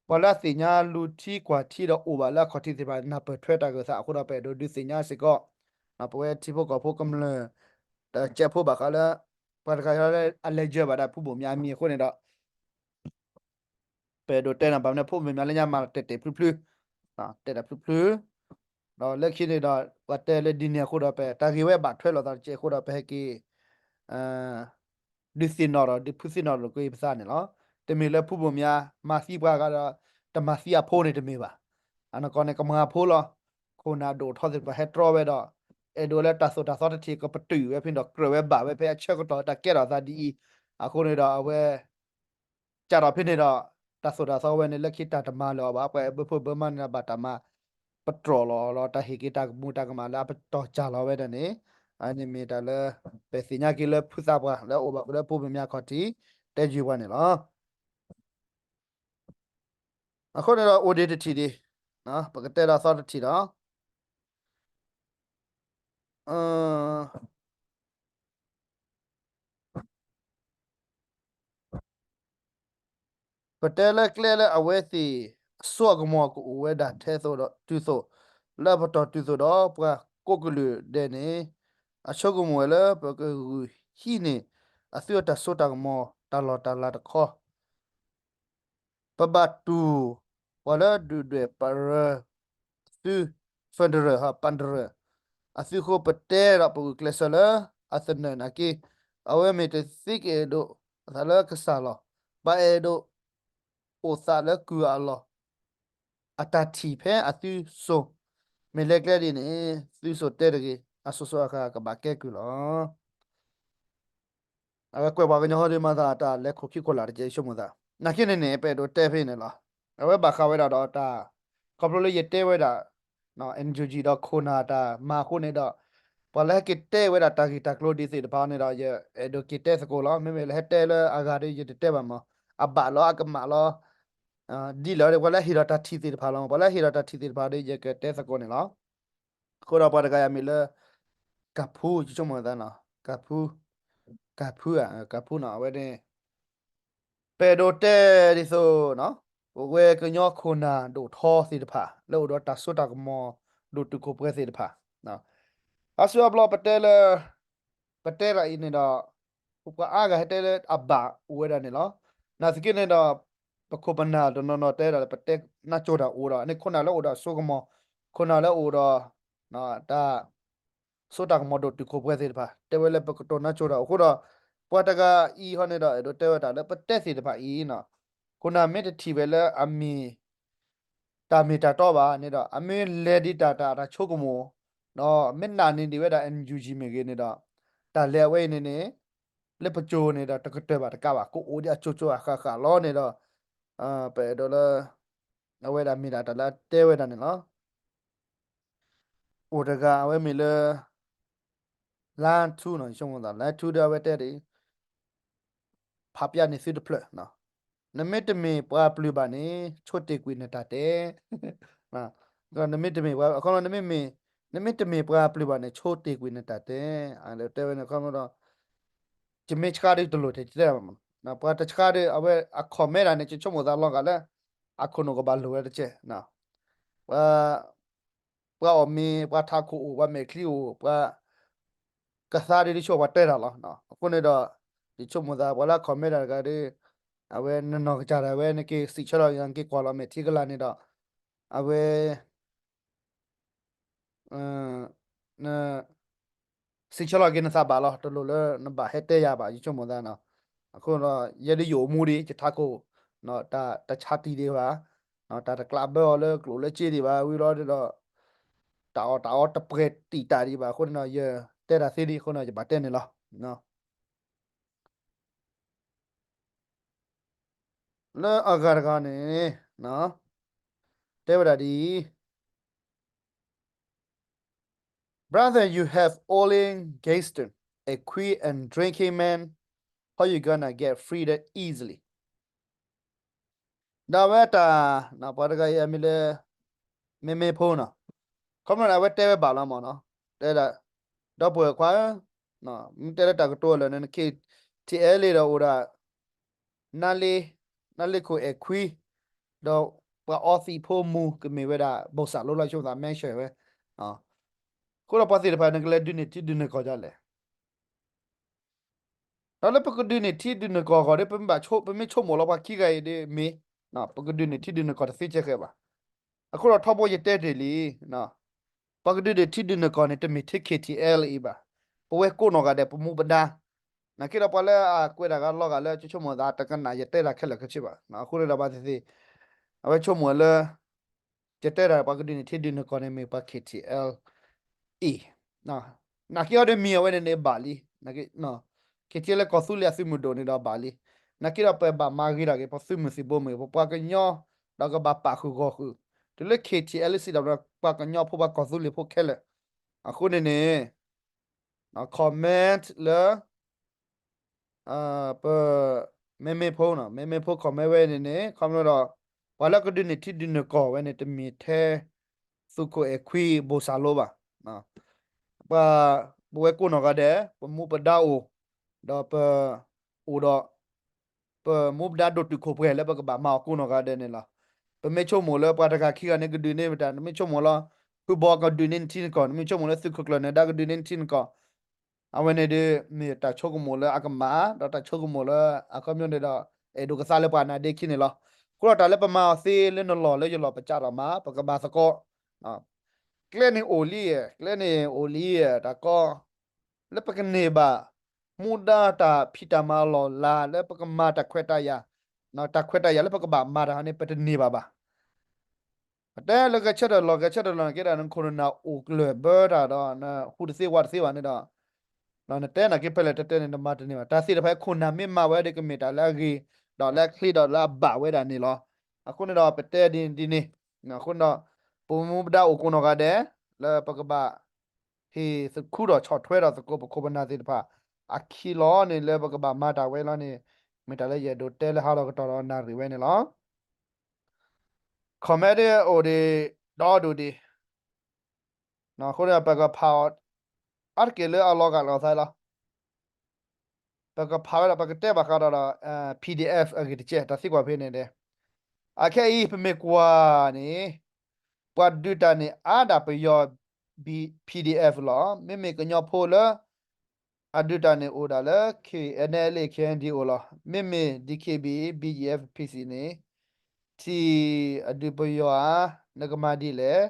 ပှၤလၢအသ့ၣ်ညါလူၤထံကွၢ်ထံဒီးအိၣ်ဘၣ်လၢအခီၣ်ထံးသ့ၣ်တဖၣ် နၢ်ပၢၢ်ထွဲတၢ်ဂၢၢ်သးအဃိဒီး ပအဲၣ်ဒိးဒုးသ့ၣ်ညါစ့ၢ်ကီး ပဝဲထံဖိကီၢ်ဖိကမျၢၢ် တကဲးဖိဘၣ်ဃးလၢ ပှၤတဂၤလၢအလဲၤယၢၤဘၣ်ဒၣ်ဖုဘိၣ်မၠါအမံၤအဃိန့ၣ်ဒီး ပအဲၣ်ဒိးတဲန့ၣ် ဘၣ်မနုၤဖုဘိၣ်မၠါလၢညါမၤတဲာ်တဲာ်ဖျုဖျု တဲာ်တၢ်ဖျုဖျု ဒီးလၢခံန့ၣ်ဒီး ပှၤတဲလၢဒ်န့ၣ်အဃိဒီး ပတၢ်ဂ့ၢ်ဝဲဘၣ်ထွဲလိာ်သးတကဲးအဃိဒီး ပဟဲက့ၤ ဒုးသ့ၣ်နီၣ်ဒီး ဒုးဖုသ့ၣ်နီၣ်လိာ်ကွံာ်ပသးန့ၣ်လီၤ. တမ့ၢ်လၢဖုဘိၣ်မၠါ မၤသံပှၤဂၤဒီး တမၤသံအဖိန့ၣ်တမ့ၢ်ဘၣ်. အနီၢ်ကီၢ်န့ၣ် ကမၤအဖိလီၤ. ခိၣ်နၢ်ဒိၣ်ထီသ့ၣ်တဖၣ်ဟဲတြီဝဲဒီး အဲၣ်ဒိးလၢတၢ်သိၣ်တၢ်သီတထံၣ်ကပတုာ်ဝဲဖဲန့ၣ်ဒီး ကြၢးဝဲဘၣ်ဝဲဖဲအဆၢကတီၢ်တၢ်ကဲထီၣ်သးဒ်အံၤ, အဃိန့ၣ်ဒီးအဝဲ ကးထီၣ်ဖဲန့ၣ်ဒီး တၢ်သိၣ်တၢ်သီဝဲန့ၣ် လၢခံတၢ်တမၤလၢၤအီၤဘၣ်. ပှၤဘၢဖိဘၢမါန့ၣ်ဒီး ဘၣ်တၢ်မၤပတြီၢ်လီၤ လီၤတၢ်ဟ့ၣ်က့ၤတၢ်ကမူၤတၢ်ကမၣ်လၢအပတီၢ်စၢ်လီၤဝဲဒၣ်န့ၣ်, အန့ၣ်မ့ၢ်တၢ်လၢ ပသ့ၣ်ညါက့ၤလၢဖုသးပှၢ်လၢအအိၣ်ဘၣ်လၢဖုဘိၣ်မၠါခီၣ်ထံး တဲယုၢ်ပှၤန့ၣ်လီၤ. အဃိန့ၣ်ဒီးအိၣ်ဒံးတထံၣ်ဒံး, ပကတဲဒီးသီတထံၣ်ဒီး ပတဲလၢကျဲလၢအဝဲသ့ၣ်အစိအကမီၤကအိၣ်ဝဲဒၣ်ထဲသိးဒီးတုၤသိး, လၢအပတီၢ်တုၤသိးဒီးပှၤကိးကလုာ်ဒဲးန့ၣ်, အဆိကမိၣ်ဝဲလၢပကဂုာ်ဟံးန့ၢ်အသုအတၢ်စိတၢ်ကမီၤတၢ်လီၢ်တၢ်လၤတခီ ပဘၣ်တူၢ်ပှၤလၢဒုၣ်ဒွဲၣ်ပရၢသု federal ဟ federal အသုးဃိ ပတဲဒီးပဂုာ်ကျဲးစၢးလၢအသနၢၣ်နာ်က့ အဝဲမ့ၢ်တသ့ကအဲၣ်ဒိးသးလၢကစၢ်လီၤ. ပအဲၣ်ဒိး အိၣ်သးလၢကုၢ်အလီၢ် အတၢ်ထံၣ်ဖဲအသုစိၤ မ့ၢ်လဲၤကျဲဒ်န့ၣ် သုစိၤတဲတဂ့ၤ အစိၤစိၤအဃၣ်ကဘၣ်ကဲကုၢ်လီၤ. အဝဲကွဲးပှၤကညီဟီဒ်မၤသးတၢ်လဲၤခိၣ်ခံခိၣ်လာ်တကဲ ယဆိကမိၣ်သး နာ်က့န့ၣ်န့ၣ် ပအဲၣ်ဒိးတဲဖဲန့ၣ်လီၤ. အဝဲဘၣ်ဃးဝဲဒၣ်ဒီးတၢ် ခီဖျိလၢယတဲဝဲဒၣ် NUG ဒီးခိၣ်နၢ်တၢ်မၤအဃိန့ၣ်ဒီး ပှၤလၢဟဲက့ၤတဲဝဲဒၣ်တၢ်ဂ့ၢ်တၢ်ကျိၤဒ်သ့ၣ်တဖၣ်န့ၣ်ဒီး ယအဲၣ်ဒိးက့ၤတဲသကိးလီၤ. မ့မ့ၢ်လၢဟဲတဲလၢအဂၤဒီး ယတတဲဘၣ်မး အဘၣ်လီၤအကမၣ်လီၤ ဒ်လဲၣ် ပှၤလၢဟ့ၣ်ဒီးတၢ်ထံၣ်သ့ၣ်တဖၣ်လီၤ. ပှၤလၢဟ့ၣ်ဒီးတၢ်ထံၣ်သ့ၣ်တဖၣ်ဒီး ယကတဲသကိးန့ၣ်လီၤ. အဃိဒီးပှၤတဂၤအမံၤလၢ ကၢ်ဖူ ယဆိကမိၣ်သးနီၤ ကၢ်ဖူ ကၢ်ဖူဧါ ကၢ်ဖူနီၤ အဝဲန့ၣ် ပအဲၣ်ဒိးတဲဒ်သိး ပဝဲကညီခိၣ်နၢ်ဒိၣ်ထီသ့ၣ်တဖၣ် လၢအိၣ်ဒီးတၢ်စိတၢ်ကမီၤ ဒိၣ်တုာ်ခိၣ်ပှဲၤသ့ၣ်တဖၣ် အါစုအါဘျီပတဲလၢ ပတဲဒ်အံၤန့ၣ်ဒီး ပှၤအါဂၤဟဲတဲလၢအဘၣ်အိၣ်ဝဲဒၣ်န့ၣ်လီၤ. နာ်သက့န့ၣ်ဒီး ပခိၣ်ပနၢ်တနီၤနီၤတဲဒၣ်လၢပတဲနၢ်ကၠိတၢ်အိၣ်ဒီး န့ၣ်ခိၣ်နၢ်လၢအိၣ်ဒီးအစိကမီၤ ခိၣ်နၢ်လၢအိၣ်ဒီး တၢ် စိတၢ်ကမီၤဒိၣ်တုာ်ခိၣ်ပှဲၤသ့ၣ်တဖၣ် တဲဝဲလၢပကတိၤနၢ်ကၠိတၢ်အိၣ်အဃိဒီး ပှၤတဂၤအံၤဟီန့ၣ်ဒီး အဲၣ်ဒိးတဲဝဲဒၣ်လၢပတဲသ့ၣ်တဖၣ်အံၤနီၤ ခိၣ်နၢ်မ့ၢ်တထံၣ်ဝဲလၢအမ့ၢ် တၢ်မ့ၢ်တၢ်တီဘၣ်န့ၣ်ဒီး အမ့ၢ်လဲၤဒံးတၢ်တၢ်တၢ်ဆိကမိၣ် ဒီးမ့ၢ်နာ်န့ၢ်ဒံးဝဲဒၣ် NUG မ့ၢ်ဂ့ၤန့ၣ်ဒီး တၢ်လဲၤအဝဲအံၤန့ၣ်န့ၣ် လၢပကၠိန့ၣ်ဒီး တကတၢၢ်ဘၣ်တကးဘၣ် ကအိၣ်ဒံးအကၠိကၠိအဃၣ်ဃၣ်လီၤန့ၣ်ဒီး ပအဲၣ်ဒိးလၢ အဝဲဒၣ်မ့ၢ်ဒၣ်တၢ်လၢအတဲဝဲဒၣ်န့ၣ်လီၤ. အိၣ်တဂၤအဝဲမ့ၢ်လၢ လါထူနီၤ ယဆိကမိၣ်သး လါထူဒီးအဝဲတဲဒ်အံၤ ဖးပျၢ်န့ၢ်သုတဖျၢၣ်, နမ့ၢ်တမ့ၢ်ပှၤပျုၢ်ဘၣ်န့ၣ် ဆိတ့ၢ်ကွံာ်နတၢ်တဲ, နမ့ၢ်တမ့ၢ်ပှၤ အခီပညီ နမ့ၢ်မ့ၢ် နမ့ၢ်တမ့ၢ်ပှၤပျုၢ်ဘၣ်န့ၣ် ဆိတ့ၢ်ကွံာ်နတၢ်တဲ, တဲဝဲန့ၣ်အခီပညီဒီး ယမ့ၢ်ဆှါဒ်တလိၣ်တဲတဲဘၣ်မး, ပှၤတဆှါဒီး အဝဲအ comment ဒၣ်န့ၣ် ယဆိကမိၣ်သးလီၤဂာ်လၢ အခိၣ်နူာ်ကဘၣ်လိၣ်ဝဲတကဲ, ပှၤ ပှၤအီၣ်မ့ၤ ပှၤထးခိၣ်အိၣ် ပှၤမဲာ်ချံအိၣ် ပှၤ ကသါဒ်တဆိပှၤတဲတၢ်လီၤ. အဃိန့ၣ်ဒီး ယဆိကမိၣ်သး ပှၤလၢအ comment တၢ်တဂၤဒီး အဝဲနနီၢ်ကစၢ်ဒၣ်ဝဲ နက့ၤစံးဆၢလီၤ နက့ၤကွၢ်လီၤမဲာ်ထံကလာ်န့ၣ်ဒီး အဝဲ စံးဆၢလီၤက့ၤနသးဘၣ်လီၤ, တလိၣ်လၢနဘၣ်ဟဲတဲယၤဘၣ် ယဆိကမိၣ်သးနီၤ. အဃိဒီး ယဲဒၣ်ယအိၣ်မူဒံး ယထးခိၣ် တၢ်တဆါတံၢ်ဒံးဘၣ်, တၢ်တကျးဘၢအီၤလၢကျိၣ်လၢစ့ဒံးဘၣ် ဝံၤလီၤဒီး တၢ်အီၣ်တၢ်အီတပှဲၤတံာ်တာ်ဒံးဘၣ် အဃိန့ၣ်ဒီး ယတဲတၢ်သ့ဒံးအဃိန့ၣ် ယဘၣ်တဲန့ၣ်လီၤ. လၢအဂၤတဂၤန့ၣ် တဲဝဲဒၣ်ဒ်အံၤ, Brother, you have only gangster, a queer and drinking man. How you gonna get free that easily? ဒီးအဝဲတၢ် ပှၤတဂၤအံၤအမံၤလၢ မ့မ့ၢ်ဖိနီၤ, ခီမ့ၢ်န့ၣ် အဝဲတဲဝဲဘၣ်လီၤမးနီၤ, တဲဒၣ် ဒီပုၢ်ဝဲၢ်ခွါဧၢ, မ့ၢ်တဲလၢတၢ်ကတိၤလၢာ်န့ၣ် န KTLA ဒီးအိၣ်ဒၣ် နါလ့ နါလ့ခိၣ်အဲၣ်ခွံ, ဒီးပှၤအီသံးဖိမူ ကမ့ၢ်ဝဲဒၣ် ဘိၣ်စၢ်လိလီၤ ယဆိကမိၣ်သး mention ဝဲ, အဃိဒီးပှၤသ့ၣ်တဖၣ် နကလဲၤဒုးန့ၢ်ထံဒုးန့ၢ်ကီၢ်ဒ်လဲၣ်. ဒီးလၢပကဒုးန့ၢ်ထံဒုးန့ၢ်ကီၢ်အဂီၢ်ဒီး ပမ့ၢ်ဘၣ်ဆိ ပမ့ၢ်ဆိကမိၣ်လီၤပှၤခံဂၤအံၤဒီးမ့ၢ် ပကဒုးန့ၢ်ထံဒုးန့ၢ်ကီၢ်တသ့ကဲဃဲၤဘၣ်. အဃိဒီးထီဘိယတဲတ့ၢ်လံ, ပှၤကဒုးန့ၢ်ထံဒုးန့ၢ်ကီၢ်န့ၣ် တမ့ၢ်ထဲ KTLA အံၤဘၣ်. ပဝဲကိးနီၢ်ဂၤဒဲးပမူပဒါ, နာ်က့ဒီးပှၤလၢအကွဲးတၢ်ဂၤလီၤဂာ်လၢ ယဆိကမိၣ်သးတကနၣ် ယတဲတၢ်ခဲလၢာ်ခဲဆ့ဘၣ်. အဃိန့ၣ်ဒီးဘၣ်သ့ၣ်သ့ၣ် အဝဲဆိကမိၣ်လၢ ယတဲဒၣ်ပှၤကဒုးန့ၢ်ထံဒုးန့ၢ်ကီၢ်န့ၣ် မ့ၢ်ပှၤ KTLA အံၤ, နာ်က့အီၤဒီးမံၤအဝဲန့ၣ်န့ၣ်ဘၣ်လံ, KTLA လၢကီၢ်သူလ့ၤအသုးမုၢ်ဒိၣ်န့ၣ်ဒီးဘၣ်လံ. နာ်က့ဒီးပဘၣ်မၤဂ့ၤတၢ်က့ၤ ပသုးမုၢ်သံၣ်ဘိမ့ၢ်ဂ့ၤ ပပှၤကညီ ဒီးကဘၣ်ပာ်ဃုာ်ဂီၢ်ဃုာ် တုၤလၢ KTLA စံးဒီးပှၤကညီဖိ ပှၤကီၢ်သူလ့ၤဖိခဲလၢာ်. အဃိန့ၣ်န့ၣ် comment လၢ ပ မ့မ့ၢ်ဖိနီၤ မ့မ့ၢ်ဖိ comment ဝဲန့ၣ်န့ၣ် ခီဖျိဒီး ပှၤလၢကဒုးန့ၢ်ထံဒုးန့ၢ်ကီၢ်ဝဲန့ၣ် တမ့ၢ်ထဲ သုးခိၣ်အဲၣ်ခွံ ဘိၣ်စၢ်လိဘၣ်. ပှၤ ပဝဲကိးနီၢ်ဂၤဒဲး ပမူပဒါအိၣ် ဒီးပ အိၣ်ဒီး ပမူပဒါဒိၣ်တုာ်ခိၣ်ပှဲၤလၢ ပကဘၣ်မၤအီၤကိးနီၢ်ဂၤဒဲးန့ၣ်လီၤ. ပမ့ၢ်ဆိကမိၣ်လၢပှၤတဂၤခံဂၤန့ၣ်ကဒုးန့ၢ်မတၤ နမ့ၢ်ဆိကမိၣ်လၢ ဖုဘီကဒုးန့ၢ်နထံနကီၢ် နမ့ၢ်ဆိကမိၣ်လၢသုးခိၣ်ကျၢၢ်နဒါကဒုးန့ၢ်နထံနကီၢ် အဝဲန့ၣ်ဒီး မ့ၢ်တၢ်ဆိကမိၣ်လၢအကမၣ် ဒီးတၢ်ဆိကမိၣ်လၢအခီပညီန့ၣ်ဒီး အဲၣ်ဒိးကသါလၢပှၤနါဒ့ခံန့ၣ်လီၤ. အဃိဒီးတၢ်လၢပမၤအီၤသ့လၢနလီၢ်လၢယလီၢ်ပကးထီၣ်မး ပကဘၣ်သကိး ကျဲန့ၣ်အိၣ်လံ, ကျဲန့ၣ်အိၣ်လံ, တၢ်ကီ လၢပကန့ၢ်ဘၣ် မူဒါတၢ်ဖံးတၢ်မၤအလီၢ်အလၤ လၢပကမၤတၢ်ခွဲးတၢ်ယာ်, တၢ်ခွဲးတၢ်ယာ်လၢပကဘၣ်မၤတၢ်န့ၣ် ပတန့ၢ်ဘၣ်ဘၣ်. ပတဲလၢဂဲၤဆၢထၢၣ်လီၤ ဂဲၤဆၢထၢၣ်လီၤန့ၣ်က့ဒီး နခိၣ်နနၢ်အိၣ်ကျၢၢ်ဘၢတၢ်ဒီး နဟူးတသ့ဝးတသ့ဘၣ်န့ၣ်ဒီး, နတဲနာ်က့ဖဲလဲၣ်တတဲန့ၣ် နမၤတန့ၢ်ဘၣ်. တၢ်သ့ၣ်တဖၣ်ခိၣ်နၢ်မ့ၢ်မၤဝဲဒီး ကမ့ၢ်တၢ်လၢအဂ့ၤ, ဒီးလၢအချ့ဒီးလၢအဘၣ်ဝဲဒၣ်န့ၣ်လီၤ. အဃိန့ၣ်ဒီး ပတဲဒ်န့ၣ်, အဃိန့ၣ်ဒီး ပမူပဒါအိၣ်ကိးနီၢ်ဂၤဒဲး လၢပကဘၣ် ဟ့ၣ်သခူဒီးဆီၣ်ထွဲဒီးသကိးပခိၣ်ပနၢ်သ့ၣ်တဖၣ် အခံလီၤန့ၣ် လၢပကဘၣ်မၤတၢ်ဝဲလီၤန့ၣ်, မ့ၢ်တၢ်လၢယအဲၣ်ဒိးတဲလၢဟါလီၤကတီၢ်ဒီးနၣ်ရံၣ်ဝဲန့ၣ်လီၤ. comment အိၣ်ဒံး ဒီဒူၣ်ဒံး, အဃိန့ၣ် ပကဖးအီၤ အါတက့ၢ်လၢအလီၤဂာ်လီၤသးလီၤ. ပကဖးဝဲဒၣ် ပကတဲဘၣ်ဃးဒီးဒီး PDF အဂ့ၢ်တကဲး တၢ်သံကွၢ်ဖဲန့ၣ်ဒဲး, အခဲအံၤ ပမ့ၢ်ကွၢ်န့ၣ် ပှၤဒုးတၢ်န့ၣ်အါဒၣ်ပယီၤ PDF လီၤ. မ့မ့ၢ်ကညီဖိလၢ အဒုးတၢ်န့ၣ်အိၣ်ဒၣ်လၢ KNLA KNDO လီၤ. မ့မ့ၢ် DKBA BGF PC န့ၣ် ထံၣ်အဒုးပယီၤဧါ, နကမၤဒ်လဲၣ်.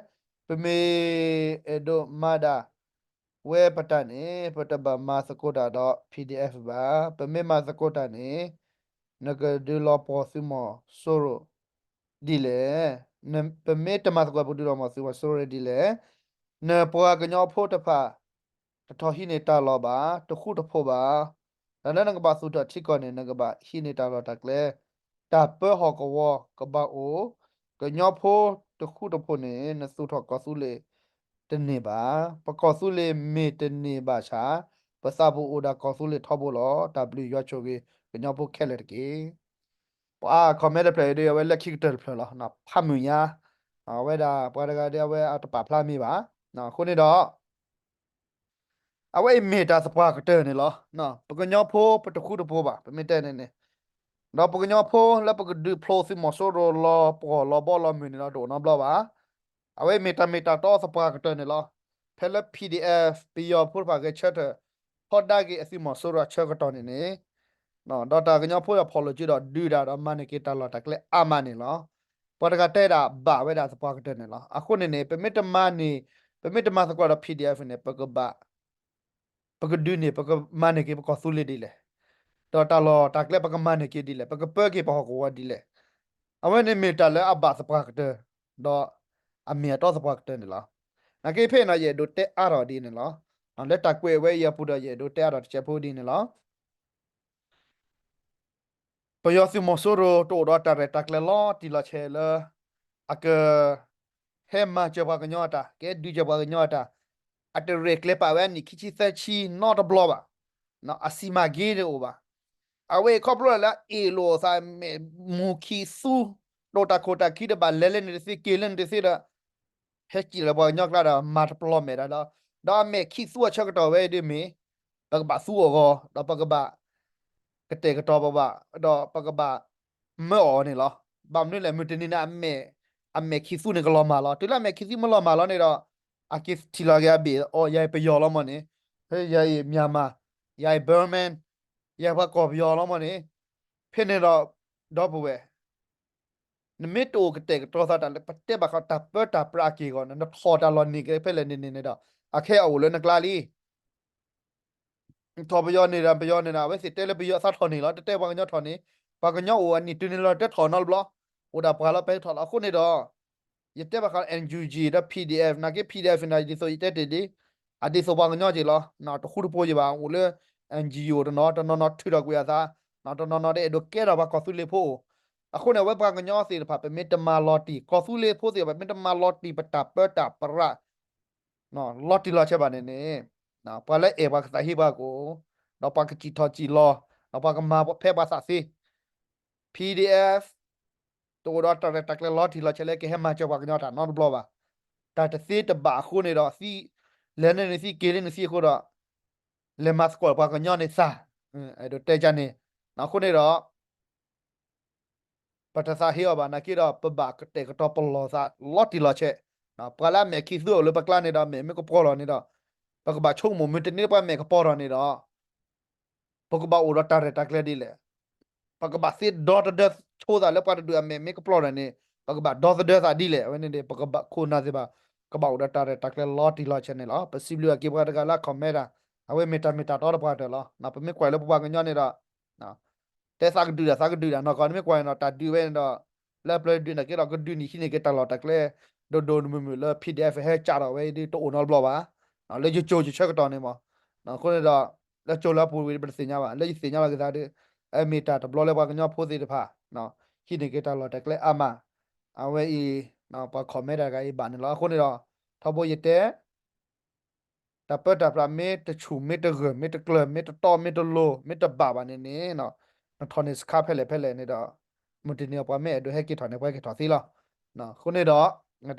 ပမ့ၢ်အဲၣ်ဒိးမၤဒၣ်ဝဲပတၢ်န့ၣ် ပတဘၣ်မၤသကိးတၢ်ဒီး PDF ဘၣ်. ပမ့ၢ်မၤသကိးတၢ်န့ၣ် နကဒုးလီၤပှီၢ်သုးမီၤစိရိၤဒ်လဲၣ်. ပမ့ၢ်တမၤသကိးပဒုးလီၤမီၤသုးမီၤစိရိၤဒ်လဲၣ်. နပှၤကညီဖိတဖၣ် တထီၣ်ဟံးန့ၢ်တၢ်လီၢ်ဘၣ်, တဃူတဖိးဘၣ်. တၢ်လၢနကဘၣ်သူၣ်ထီၣ်ထံကီၢ်န့ၣ် နကဘၣ်ဟံးန့ၢ်တၢ်လီၢ်တၢ်ကျဲ, တၢ်ပၢဟီၣ်ကဝီၤကဘၣ်အိၣ်, ကညီဖိတဃူတဖိးန့ၣ် နသူၣ်ထီၣ်ကီၢ်သူလ့ၤတန့ၢ်ဘၣ်. ပကီၢ်သူလ့ၤမ့ၢ်တန့ၢ်ဘၣ်ဆၣ် ပသးပူၤအိၣ်ဒၣ်ကီၢ်သူလ့ၤထီဘိလီၤ. တၢ်ဘျုးယွၤဆိၣ်ဂ့ၤ ကညီဖိခဲလၢာ်တက့ၢ်. ပှၤ comment တဖျၢၣ်အံၤဒီး အဝဲလၢခံကတၢၢ်တဖျၢၣ်လီၤ. ဖးမုာ်ညါ, အဝဲဒၣ်ပှၤတဂၤဒီး အဝဲအတပာ်ဖျါမ့ၢ်ဘၣ်. အဃိန့ၣ်ဒီး အဝဲအံၤမ့ၢ်တၢ်သပှၢ်ကတၢၢ်န့ၣ်လီၤ. ပကညီဖိပတဃူတဖိးဘၣ် ပမ့ၢ်တဲန့ၣ်န့ၣ်, ဒီးပကညီဖိလၢပကဒုးဖျိသုးမီၤစိရိၤလီၤပှီၢ်လီၤဘီလီၤမုၢ်န့ၣ်ဒီး တအိၣ်နီတဘျီဘၣ်. အဝဲမ့ၢ်တၢ်မ့ၢ်တၢ်တီသပှၢ်ကတၢၢ်န့ၣ်လီၤ. ဖဲလၢ PDF ပယီၤဖိတဖၣ်ဂဲၤဆၢထၢၣ် ထီဒါက့ၤအသုးမီၤစိရိၤအဆၢကတီၢ်န့ၣ်န့ၣ်, ဒီးတၢ်ကညီဖိဒီးဖီၣ်လိာ်စုဒီးဒုးတၢ်ဒီးမၤန့ၢ်က့ၤတၢ်လီၢ်တၢ်ကျဲအါမးန့ၣ်လီၤ. ပှၤတဂၤတဲဒၣ်ဘၣ်ဝဲဒၣ်သပှၢ်ကတၢၢ်န့ၣ်လီၤ. အဃိန့ၣ်န့ၣ် ပမ့ၢ်တမၤန့ၣ်, ပမ့ၢ်တမၤသကိးဒီး PDF န့ၣ် ပကဘၣ် ပကဒုးန့ၢ် ပကမၤန့ၢ်က့ၤပကီၢ်သူလ့ၤဒ်လဲၣ်. ဒီးတၢ်လီၢ်တၢ်ကျဲပကမၤန့ၢ်က့ၤဒ်လဲၣ်, ပကပၢက့ၤပဟီၣ်ကဝီၤဒ်လဲၣ်. အဝဲန့ၣ်မ့ၢ်တၢ်လၢအဘၣ်သပှၢ်ကတၢၢ်, ဒီးအမ့ၢ်အတီသပှၢ်ကတၢၢ်န့ၣ်လီၤ. နာ်က့ဖဲအံၤန့ၣ် ယအဲၣ်ဒိးတဲအါထီၣ်ဒ်န့ၣ်လီၤ. လၢတၢ်ကွဲးဝဲအံၤအပူၤဒီး ယအဲၣ်ဒိးတဲအါထီၣ်တစဲးဖိဒ်န့ၣ်လီၤ. ပယီၤသုးမီၤစိရိၤတအိၣ်ဒီးတၢ်ရဲၣ်တၢ်ကျဲၤလီၤတံၢ်လီၤဆဲးလၢ အက ဟဲမၤစၢၤပှၤကညီအတၢ်, ကဟဲဒုးစၢၤပှၤကညီအတၢ်, အတရဲၣ်ကျဲၤပာ်ဝဲအနံၣ်ခံဆံသၢဆံနီတဘျီဘၣ်. အစံးမၤဂ့ၤတအိၣ်ဘၣ်. အဝဲအံၤခီဖျိလၢအအဲၣ်လိာ်အသးမဲာ်မူၤခံသူ, ဒိၣ်တၢ်ခိၣ်တၢ်ခံတဘၣ်လဲၤလၢန့ၣ်တသ့က့ၤလၢန့ၣ်တသ့ဒီး ဟဲစံၣ်လီၤပှၤကညီကျါဒီးမၤတပျီၤမဲာ်တၢ်ဒီး, ဒီးအမဲာ်ခံသူအဆၢကတီၢ်ဝဲဒ်မ့ၢ် ပကဘၣ်သူအီၤဂီၤ, ဒီးပကဘၣ် ကတဲာ်ကတီၤပဘၣ်, ဒီးပကဘၣ်မၢအီၤန့ၣ်လီၤ. ဘၣ်မနုၤလဲၣ် မုၢ်တနံၤန့ၣ် အမဲာ်ခံသူန့ၣ်ကလီၤမၢ်လီၤ. တုၤလၢအမဲာ်ခံသူမ့ၢ်လီၤမၢ်လီၤန့ၣ်ဒီး အက့ၤထံၣ်လီၤက့ၤအဘ့ၣ်, အိ ယၤအံၤပယီၤလီၤမ့ၢ်န့ၣ်, ယၤအံၤ Myanmar, ယၤအံၤ Burman, ယၤအံၤပှၤကီၢ်ပယီၤလီၤမ့ၢ်န့ၣ်, ဖဲန့ၣ်ဒီး ဒီပုၢ်ဝဲၢ် နမ့ၢ်တအိၣ်ကတဲာ်ကတီၤသးတၢ်လၢပတဲဘၣ်ဃးတၢ်ပၢတၢ်ပြးအက့ၢ်အဂီၢ်န့ၣ် နထီၣ်တၢ်လီၢ်န့ၢ်က့ၤဖဲလဲၣ်န့ၣ်န့ၣ်န့ၣ်ဒီး အခဲအံၤအိၣ်လၢနကျါလံ. ထီၣ်ပယီၤန့ၢ်ဒီး ပယီၤန့ၢ်ဒီး အဝဲသ့ၣ်တဲလၢပယီၤအသးထီၣ်န့ၢ်လီၤ, တတဲပှၤကညီထီၣ်န့ၢ်, ပှၤကညီအိၣ်အနံၣ်တုၤန့ၣ်လီၤ တထီၣ်နီတဘျီ, အိၣ်ဒၣ်ပှၤလီၤ ပဟဲထီၣ်လီၤ. အဃိန့ၣ်ဒီး ယတဲဘၣ်ဃး NUG ဒီး PDF, နာ်က့ PDF န့ၣ် ဒ်သိးယတဲတ့ၢ်ဒ် အဒ်သိးပှၤကညီက့ၤလီၤ, တဃူတဖိးယံၤဘၣ်, အိၣ်လၢ NGO တနီၤ, တနီၤနီၤထုးထီၣ်ကွံာ်အသး, တနီၤနီၤဒ်အဲၣ်ဒိးကဲထီၣ်ပှၤကီၢ်သူလ့ၤဖိအိၣ်. အဃိန့ၣ် အဝဲပှၤကညီသ့ၣ်တဖၣ် ပမ့ၢ်တမၤလီၤတံၢ်, ကီၢ်သူလ့ၤဖိသ့ၣ်တဖၣ် မ့ၢ်တမၤလီၤတံၢ်ပတၢ်ပၢတၢ်ပြး လီၤတံၢ်လီၤဆဲးဘၣ်န့ၣ်န့ၣ်, ပှၤလၢအဲၣ်ပှၤကသးဟ့ပှၤကအိၣ်, ဒီးပှၤကစံၣ်ထီၣ်စံၣ်လီၤ, ဒီးပှၤကမၤဖဲပှၤသးသ့. PDF တအိၣ်ဒီးတၢ်ရဲၣ်တၢ်ကျဲၤလီၤတံၢ်လီၤဆဲးလၢကဟဲမၤစၢၤပှၤကညီတၢ်နီတဘျီဘၣ်. တၢ်တသ့တဘၣ်အဃိန့ၣ်ဒီး သံ, လဲၤလၢန့ၣ်သံက့ၤလၢန့ၣ်သံအဃိဒီး လဲၤမၤသကိးပှၤကညီန့ၣ်သး, အဲၣ်ဒိးတဲကန့ၣ်, အဃိန့ၣ်ဒီး ပတသးဟ့အီၤဘၣ်နာ်က့ဒီး ပဘၣ်ကတဲာ်ကတီၤပလီၢ်သးလီၤတံၢ်လီၤဆဲး, ပှၤလၢအမဲာ်ခံသူအိၣ်လၢပကျါန့ၣ်ဒီး မဲာ်မ့ၢ်ကပီၤထီၣ်န့ၣ်ဒီး ပကဘၣ်ဆိကမိၣ် မုၢ်တနံၤပှၤမဲာ်ကပီၤထီၣ်န့ၣ်ဒီး ပကဘၣ်အိၣ်ဒီးတၢ်ရဲၣ်တၢ်ကျဲၤဒ်လဲၣ်. ပကဘၣ်သ့ဒီသဒၢဆိသးလၢပှၤတဒူၣ်အမဲာ်မ့ၢ်ကပီၤထီၣ်န့ၣ် ပကဘၣ်ဒီသဒၢသးဒ်လဲၣ်. အဝဲန့ၣ်ဒီး ပကဘၣ်ခိၣ်နၢ်သ့ၣ်တဖၣ် ကဘၣ်အိၣ်ဒီးတၢ်ရဲၣ်တၢ်ကျဲၤလီၤတံၢ်လီၤဆဲးန့ၣ်လီၤ. ပစံးဘျုးအက့ၤပှၤတဂၤလၢ comment တၢ် အဝဲမ့ၢ်တၢ်မ့ၢ်တၢ်တီတပှၤတၢၢ်လီၤ. ပမ့ၢ်ကွၢ်လၢပပှၤကညီန့ၣ်ဒီး တဲသးကဒုးတၢ်သးကဒုးတၢ်နီၢ်ကီၢ် နမ့ၢ်ကွၢ်န့ၣ်ဒီး တၢ်ဒုးဝဲန့ၣ်ဒီး လၢပျၢၤဒုးန့ၣ်က့ဒီး ကဒုးန့ၣ်ဟံးန့ၢ်က့ၤတၢ်လီၢ်တၢ်ကျဲ ဒိၣ်ဒိၣ်မုၢ်မုၢ်လၢ PDF ဟဲကးထီၣ်ဝဲဒ်တအိၣ်နီတဘျီဘၣ်. လၢယကိၤယဆၢကတီၢ်န့ၣ်မး အဃိန့ၣ်ဒီး လၢကိၤလၢအပူၤဝံၤပတသ့ၣ်ညါဘၣ် လၢယသ့ၣ်ညါလီၤက့ၤသးဒီး အမ့ၢ်တၢ်တဘျီလၢပှၤကညီဖိသ့ၣ်တဖၣ် ဟံးန့ၢ်က့ၤတၢ်လီၢ်တၢ်ကျဲအါမး အဝဲအံၤ ပှၤ comment တၢ်တဂၤအံၤဘၣ်န့ၣ်လီၤ. အဃိန့ၣ်ဒီး ထီဘိယတဲ တၢ်ပၢတၢ်ပြးမ့ၢ်တဆူၣ်မ့ၢ်တဂၢၢ်မ့ၢ်တကျၢၤမ့ၢ်တတီမ့ၢ်တလိၤမ့ၢ်တဘၣ်ဘၣ်န့ၣ်န့ၣ် နထီၣ်န့ၢ်စခါဖဲလဲၣ်ဖဲလဲၣ်န့ၣ်ဒီး မုၢ်တနံၤအပှၤမ့ၢ်အဲၣ်ဒိးဟဲက့ၤထီၣ်န့ၣ် ပှၤဟဲက့ၤထီၣ်သ့လီၤ. အဃိန့ၣ်ဒီး တ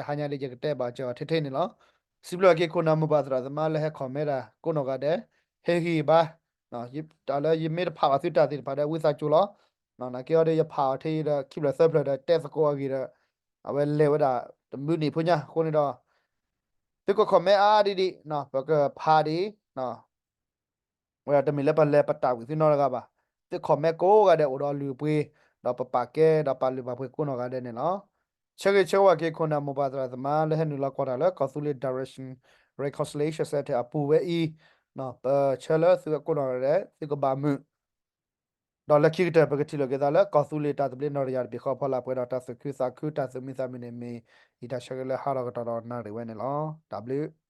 ဟါညါဒ်ယကတဲဘၣ်စၢၤအီၤထဲထဲန့ၣ်လီၤ. စံးဘျုးအက့ၤခိၣ်နၢ်မိၢ်ပၢ်သရၣ်သမါလၢဟဲ comment တၢ်ကိးနီၢ်ဂၤဒဲး ဟ့ၣ်ဂံၢ်ဘါ တၢ်လၢယမ့ၢ်တဖးဘၣ်သုတၢ်သ့ၣ်တဖၣ်ဒီး ဝံသးစူၤလီၤ. နာ်က့အီၤဒီးယဖးအီၤထဲအံၤဒီး ခံဘျီသၢဘျီဒီး တဲသကိးအဂ့ၢ်ဒီး အဝဲလဲၤဝဲဒၣ် တမုၢ်နံၤဖိညါ အဃိန့ၣ်ဒီး သုက comment အါဒ်ဒ် ပကဖးဒ် ဝဲဒၣ်တမ့ၢ်လၢပလဲၤပတၢ်ဝံၤသုနီတဂၤဘၣ်. သု comment ကိးဂၤဒဲးအိၣ်ဒီးလုၢ်ပှ့ၤ ဒီးပပာ်ကဲဒီးပာ်လုၢ်ပာ်ပှ့ၤကိးနီၢ်ဂၤဒဲးန့ၣ်လီၤ. ဆၢဂ့ၤဆၢဝါက့ၤခိၣ်နၢ်မိၢ်ပၢ်သရၣ်သမါလၢဟဲနုာ်လီၤကွၢ်တၢ်လၢကီၢ်သူလ့ၤ Direction Reconciliation Center အပူၤဝဲအံၤ ပဆၢလၢသုဝဲကိးနီၢ်ဂၤဒဲး သုကဘၣ်မုာ် ဒီးလၢခံကတၢၢ် ပကထံၣ်လိာ်က့ၤသးလၢကီၢ်သူလ့ၤတၢ်သဘျ့နီၣ်တယၢ်တဘ့ၣ်ဃီအဖီလာ်ပှဲၤဒီးတၢ်သူၣ်ခုသးခုတၢ်သူၣ်မံသးမုာ်န့ၣ်မ့ၢ် ယတၢ်ဆၢဂ့ၤလၢဟါထီၣ်ကတီၢ်ဒီးနၣ်ရံၣ်ဝဲန့ၣ်လီၤ. တၢ်ဘျုး